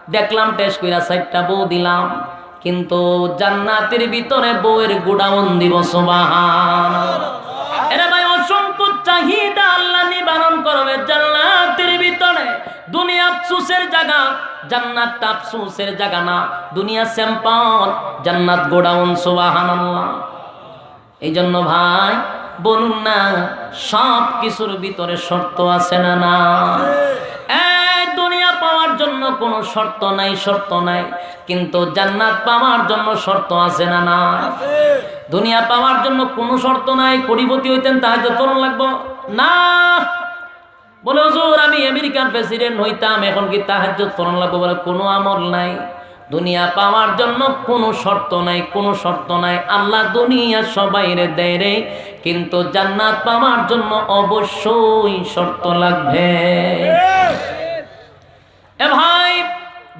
দেখলাম, টেস কইরা চাইরটা বউ দিলাম, কিন্তু জান্নাতের ভিতরে বউয়ের গোডাউন দিব। সুবহান। এরে ভাই, অসংখ্য চাহিদা আল্লাহ নিবারণ করবে জান্নাতের ভিতরে। দুনিয়া আফসোসের জায়গা, জান্নাতটা আফসোসের জায়গা না। দুনিয়া স্যাম্পল, জান্নাত গোডাউন। সুবহানাল্লাহ। এই জন্য ভাই, বলুন না, সব কিছুর ভিতরে শর্ত আছে না? না, এই দুনিয়া পাওয়ার জন্য কোনো শর্ত নাই, শর্ত নাই, কিন্তু জান্নাত পাওয়ার জন্য শর্ত আছে না? না, দুনিয়া পাওয়ার জন্য কোনো শর্ত নাই। কোটিপতি হইতেন তাহাজ্জুদ পড়ন লাগবো না। বলে, "হুজুর, আমি আমেরিকার প্রেসিডেন্ট হইতাম, এখন কি তাহাজ্জুদ পড়ন লাগবো?" বলে, "কোনো আমল নাই। দুনিয়া পাওয়ার জন্য কোনো শর্ত নাই, কোনো শর্ত নাই। আল্লাহ দুনিয়া সবাইরে দেয় রে, কিন্তু জান্নাত পাওয়ার জন্য অবশ্যই শর্ত লাগবে।" এ ভাই,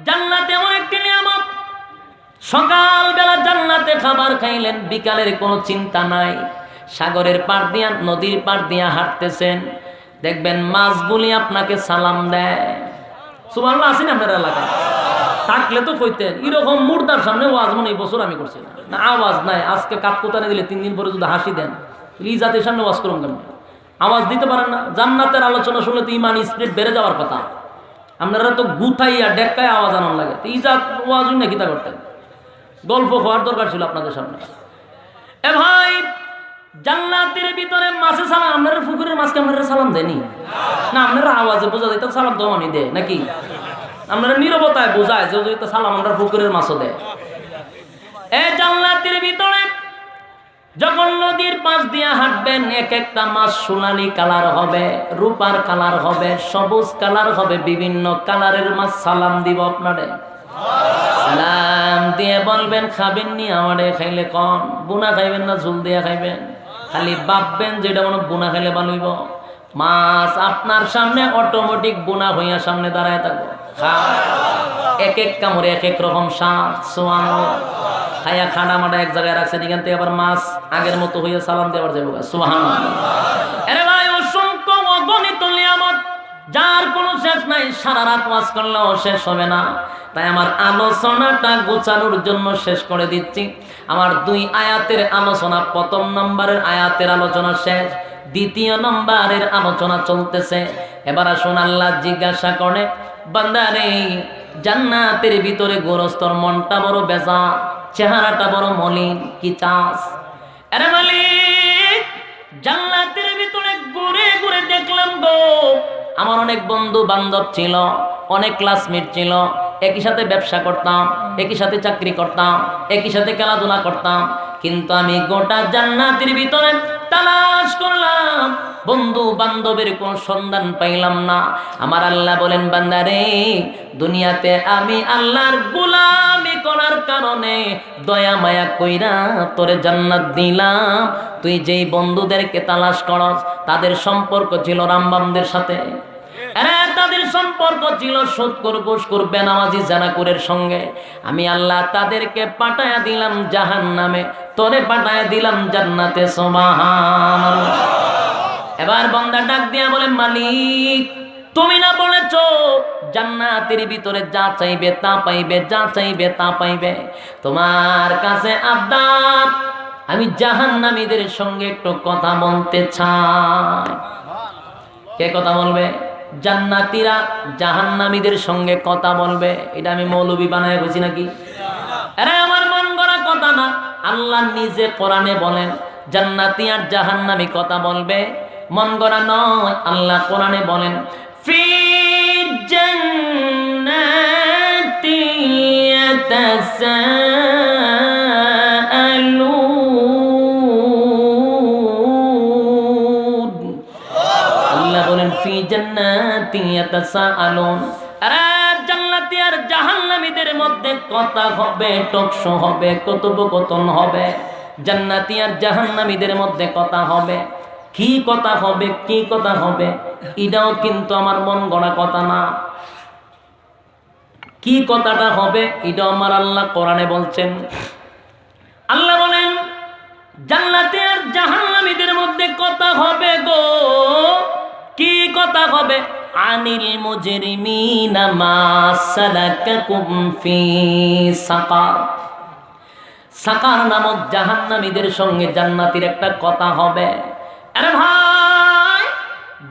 জান্নাত এমন একটি নিয়ামত, সকালবেলা জান্নাতে খাবার খাইলেন, বিকালের কোনো চিন্তা নাই। সাগরের পাড় দিয়া, নদীর পাড় দিয়া হাঁটতেছেন, দেখবেন মাছগুলি আপনাকে সালাম দেয়। সুবহানাল্লাহ, আছেন আপনার এলাকায়? থাকলে তো কইতেন, এরকম মুর্দার সামনে ওয়াজ মনে হয় এই বছর আমি করছি না। না, আওয়াজ নাই, আজকে কাতকুতানি দিলে তিন দিন পরে যদি হাসি দেন, তাহলে এই জাতির সামনে ওয়াজ করুন কেন? আওয়াজ দিতে পারেন না। জান্নাতের আলোচনা শুনলে তো ইমান স্পিরিট বেড়ে যাওয়ার কথা। আপনারা তো গুতাইয়া ডেক্কায় আওয়াজ আনার লাগে, তো এই জাত ওয়াজ না কিতা করতেন? গল্প হওয়ার দরকার ছিল আপনাদের সামনে। এ ভাই, জান্নাতের ভিতরে মাছে সালাম, আপনারা পুকুরের মাছকে আপনারা সালাম দেনি? না, আপনারা আওয়াজে বোঝা যায়, তো সালাম তো আমি দেয় নাকি? আপনারা নীরবতায় বোঝায় যে, যে তো সালাম আমরা পুকুরের মাছও দেয়। এ জান্নাতের ভিতরে যখন নদীর পাশ দিয়া হাঁটবেন, এক একটা মাছ সোনালী কালার হবে, রূপার কালার হবে, সবুজ কালার হবে, বিভিন্ন কালারের মাছ সালাম দিব আপনারে। সালাম দিয়ে বলবেন, "খাবেন নি আমারে?" খাইলে কন, বুনা খাইবেন না ঝুল দিয়া খাইবেন? খালি ভাববেন যে এটা মনে হয় বুনা খাইলে ভালো হইব। মাছ আপনার সামনে অটোমেটিক বুনা হইয়া সামনে দাঁড়ায় থাকবো। খা। এক এক কামড়ে এক এক রকম স্বাদ। সুবহানাল্লাহ। খাইয়া খাডা মাডা এক জায়গায় রাখছেন, এখান থেকে আবার মাছ আগের মতো হইয়া সালাম দিয়ে আবার যাবো। সুবহানাল্লাহ। এরে ভাই, অসংখ্য অগণিত নিয়ামত, যার কোনো শেষ নাই, সারা রাত ওয়াজ করলেও শেষ হবে না। তাই আমার আলোচনাটা গুছানোর জন্য শেষ করে দিচ্ছি। আমার দুই আয়াতের আলোচনা, প্রথম নম্বরের আয়াতের আলোচনা শেষ, দ্বিতীয় নম্বরের আলোচনা চলতেছে। এবার আসুন, আল্লাহ জিজ্ঞাসা করে, "বান্দারে, জান্নাতের ভিতরে গরস্তর মনটা বড় বেজা, চেহারাটা বড় মলিন, কি চাস?" আরে মালিক, জান্নাতের ভিতরে ঘুরে ঘুরে দেখলাম গো, আমার অনেক বন্ধু বান্ধব ছিল, অনেক ক্লাসমেট ছিল, একই সাথে ব্যবসা করতাম, একই সাথে চাকরি করতাম, একই সাথে খেলাধুলা করতাম, কিন্তু আমি গোটা জান্নাতের ভিতরে তালাশ করলাম, বন্ধু বান্ধবের কোনো সন্ধান পাইলাম না। আমার আল্লাহ বলেন, "বান্দারে, দুনিয়াতে আমি আল্লাহর গোলামি করার কারণে দয়া মায়া কইরা তোরে জান্নাত দিলাম। তুই যেই বন্ধুদেরকে তালাশ করস, তাদের সম্পর্ক ছিল রামবামদের সাথে, এরা তাদের সম্পর্ক ছিল সুদখোর, ঘুষখোর, বেনামাজি, জেনাখোরের সঙ্গে। আমি আল্লাহ তাদেরকে পাঠায়া দিলাম জাহান্নামে, তোরে পাঠায়া দিলাম জান্নাতে।" সুবহানাল্লাহ। এবার বন্দা ডাক দিয়া বলে, "মালিক, তুমি না বলেছো জান্নাতের ভিতরে যা চাইবে তা পাইবে, যা চাইবে তা পাইবে? তোমার কাছে আবদার, আমি জাহান্নামীদের সঙ্গে একটু কথা বলতে চাই।" কে কথা বলবে? জান্নাতীরা জাহান্নামীদের সঙ্গে কথা বলবে। এটা আমি মৌলবি বানায় কইছি নাকি? এরা আমার মন গড়া কথা না। আল্লাহ নিজে কোরআনে বলেন, জান্নাতি আর জাহান্নামী কথা বলবে, মন গড়া নয়। আল্লাহ কোরআনে বলেন, "ফি জান্নাতি ইয়াতাসাআলুন।" আল্লাহ বলেন, "ফি জান্নাতি ইয়াতাসাআলুন।" আরে জান্নাতি আর জাহান্নামীদের মধ্যে কথা হবে, টকশো হবে, কথোপকথন হবে। জান্নাতি আর জাহান্নামীদের মধ্যে কথা হবে। কি কথা হবে, কি কথা হবে, এটাও কিন্তু আমার মন গড়া কথা না। কি কথাটা হবে, এটাও আমার আল্লাহ কোরআনে বলছেন। আল্লাহ বলেন, জান্নাতি আর জাহান্নামীদের মধ্যে কথা হবে গো। কি কথা হবে? আনিল মুজরিমিনা মা সালাকাকুম ফি সাকার। সাকার নামক জাহান্নামীদের সঙ্গে জান্নাতীর একটা কথা হবে। আরে ভাই,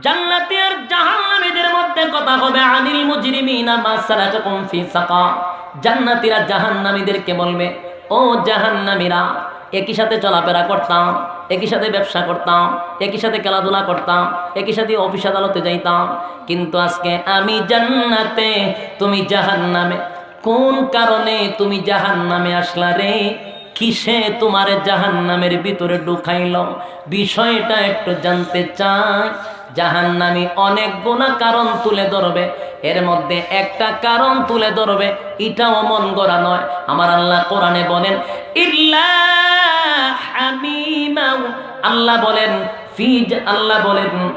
জান্নাতী আর জাহান্নামীদের মধ্যে কথা হবে, আনিল মুজরিমিনা মা সালাকাকুম ফি সাকার। জান্নাতীরা জাহান্নামীদেরকে বলবে, "ও জাহান্নামীরা, একই সাথে চলাফেরা করতাম, একই সাথে ব্যবসা করতাম, একই সাথে খেলাধুলা করতাম, একই সাথে অফিস আদালতে যাইতাম, কিন্তু আজকে আমি জান্নাতে, তুমি জাহান্নামে। কোন কারণে তুমি জাহান্নামে আসলা রে? কিসে তোমারে জাহান্নামের ভিতরে ঢুকাইল? বিষয়টা একটু জানতে চাই।" জাহান্নামী অনেকগুলা কারণ তুলে ধরবে, এর মধ্যে একটা কারণ তুলে ধরবে, এটাও মন গড়া নয়। আমার আল্লাহ কোরআনে বলেন, "ইল্লা হামিমা।" আল্লাহ বলেন, ফিজ, আল্লাহ বলেন,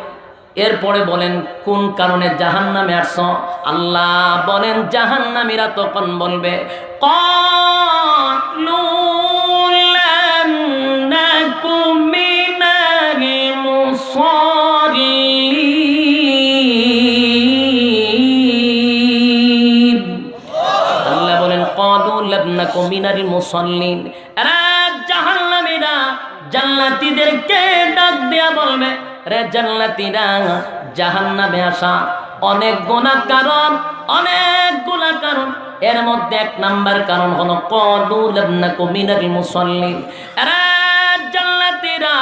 এরপরে বলেন কোন কারণে জাহান্নামে আসছো। আল্লাহ বলেন, জাহান্নামীরা তখন বলবে, "ক্বালু লাম নাকু মিনাল মুসাল্লিন।" আল্লাহ বলেন, "ক্বালু লাম নাকু মিনাল মুসাল্লিন।" এরা জাহান্নামীরা জান্নাতীদেরকে ডাক দিয়া বলবে, "রে জান্নাতীরা, জাহান্নামে আসা অনেকগুলা কারণ, অনেকগুলা কারণ। এর মধ্যে এক নাম্বার কারণ হলো, ক্বালু লাম নাকু মিনাল মুসাল্লিন।" এরা জান্নাতীরা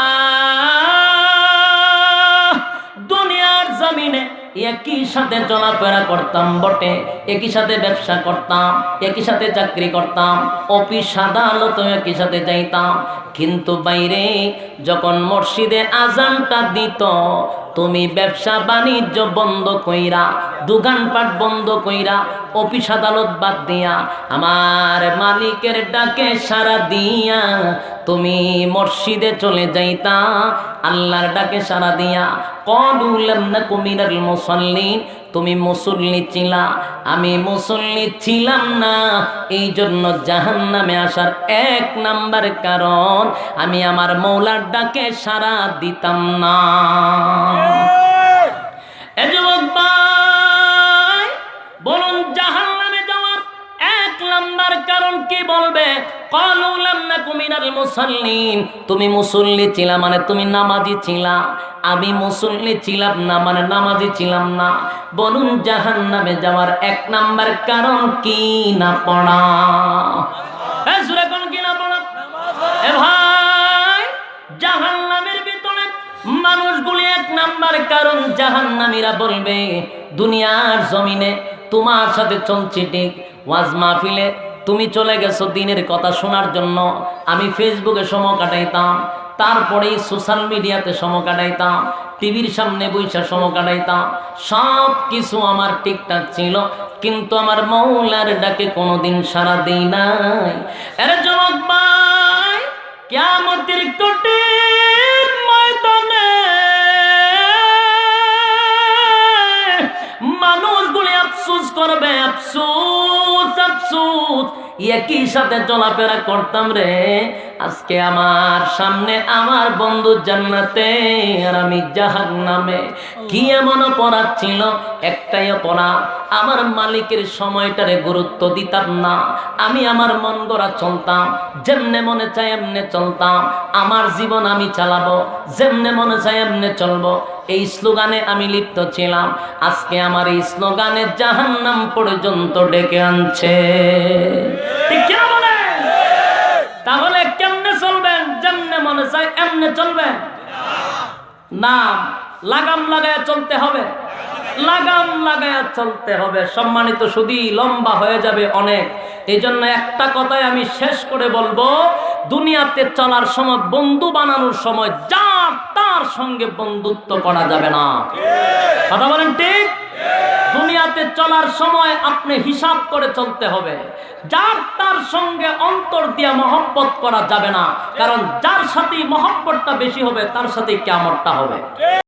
দুনিয়ার জমিনে একই সাথে চলাফেরা করতাম বটে, একই সাথে ব্যবসা করতাম, একই সাথে চাকরি করতাম, অফিস আদালতও একই সাথে যাইতাম, কিন্তু বাইরে যখন মসজিদে আজানটা দিত, তুমি ব্যবসা বাণিজ্য বন্ধ কইরা, দোকানপাট বন্ধ কইরা, অফিস আদালত বাদ দিয়া, আমার মালিকের ডাকে সাড়া দিয়া তুমি মসজিদে চলে যাইতা, আল্লাহর ডাকে সাড়া দিয়া। ক্বালু লাম নাকু মিনাল মুসাল্লিন, তুমি মুসল্লি ছিলা, আমি মুসল্লি ছিলাম না, এই জন্য জাহান্নামে আসার এক নাম্বার কারণ, আমি আমার মৌলার ডাকে সাড়া দিতাম না। এ যুবক ভাই, বলুন, জাহান্নামে যাওয়ার এক নাম্বার কারণ কি বলবে? ক্বালু লাম নাকু মিনাল মুসাল্লিন। তুমি মুসল্লি ছিলা, মানে তুমি নামাজি ছিলা। আমি মুসল্লি ছিলাম না, মানে নামাজি ছিলাম না। বলুন, জাহান্নামে যাওয়ার এক নাম্বার কারণ কি? না পড়া। এ জোরে কোন কি? না পড়া। এ ভাই, জাহান্নামের ভিতরে মানুষগুলি এক নাম্বার কারণ জাহান্নামীরা বলবে, দুনিয়ার জমিনে তোমার সাথে চলছি ঠিক, ওয়াজ মাহফিলে তুমি চলে গেছো দিনের কথা শোনার জন্য, আমি Facebook-এ সময় কাটাইতাম, তারপরেই সোশ্যাল মিডিয়াতে সময় কাটাইতাম, টিভির সামনে বইসা সময় কাটাইতাম, সব কিছু আমার ঠিকঠাক ছিল, কিন্তু আমার মৌলার ডাকে কোনোদিন সাড়া দেই নাই। এরে যুবক ভাই, কিয়ামতের কঠিন ময়দানে মানুষগুলি আফসোস করবে, আফসোস, আফসোস, একই সাথে চলাফেরা করতাম রে, আজকে আমার সামনে আমার বন্ধু জান্নাতে আর আমি জাহান্নামে। কি এমন অপরাধ ছিল? একটাই অপরাধ, আমার মালিকের সময়টারে গুরুত্ব দিতাম না। আমি আমার মন গড়া চলতাম, যেমনে মনে চায় এমনে চলতাম। আমার জীবন আমি চালাবো, যেমনে মনে চায় এমনে চলবো, এই স্লোগানে আমি লিপ্ত ছিলাম। আজকে আমার এই স্লোগানে জাহান্নাম পর্যন্ত ডেকে আনছে। ঠিক কিনা বলেন? তাহলে কেমনে চলবেন? যেমনে মনে চায় এমনে চলবেন? না, লাগাম লাগায় চলতে হবে, লাগাম লাগায় চলতে হবে। সম্মানিত সুধী, লম্বা হয়ে যাবে অনেক, এই জন্য একটা কথায় আমি শেষ করে বলবো, দুনিয়াতে চলার সময়, বন্ধু বানানোর সময় যার তার সঙ্গে বন্ধুত্ব করা যাবে না। কথা বলেন ঠিক? দুনিয়াতে চলার সময় আপনি হিসাব করে চলতে হবে। যার তার সঙ্গে অন্তর দিয়া মহব্বত করা যাবে না, কারণ যার সাথে মহব্বতটা বেশি হবে, তার সাথে কিয়ামতটা হবে।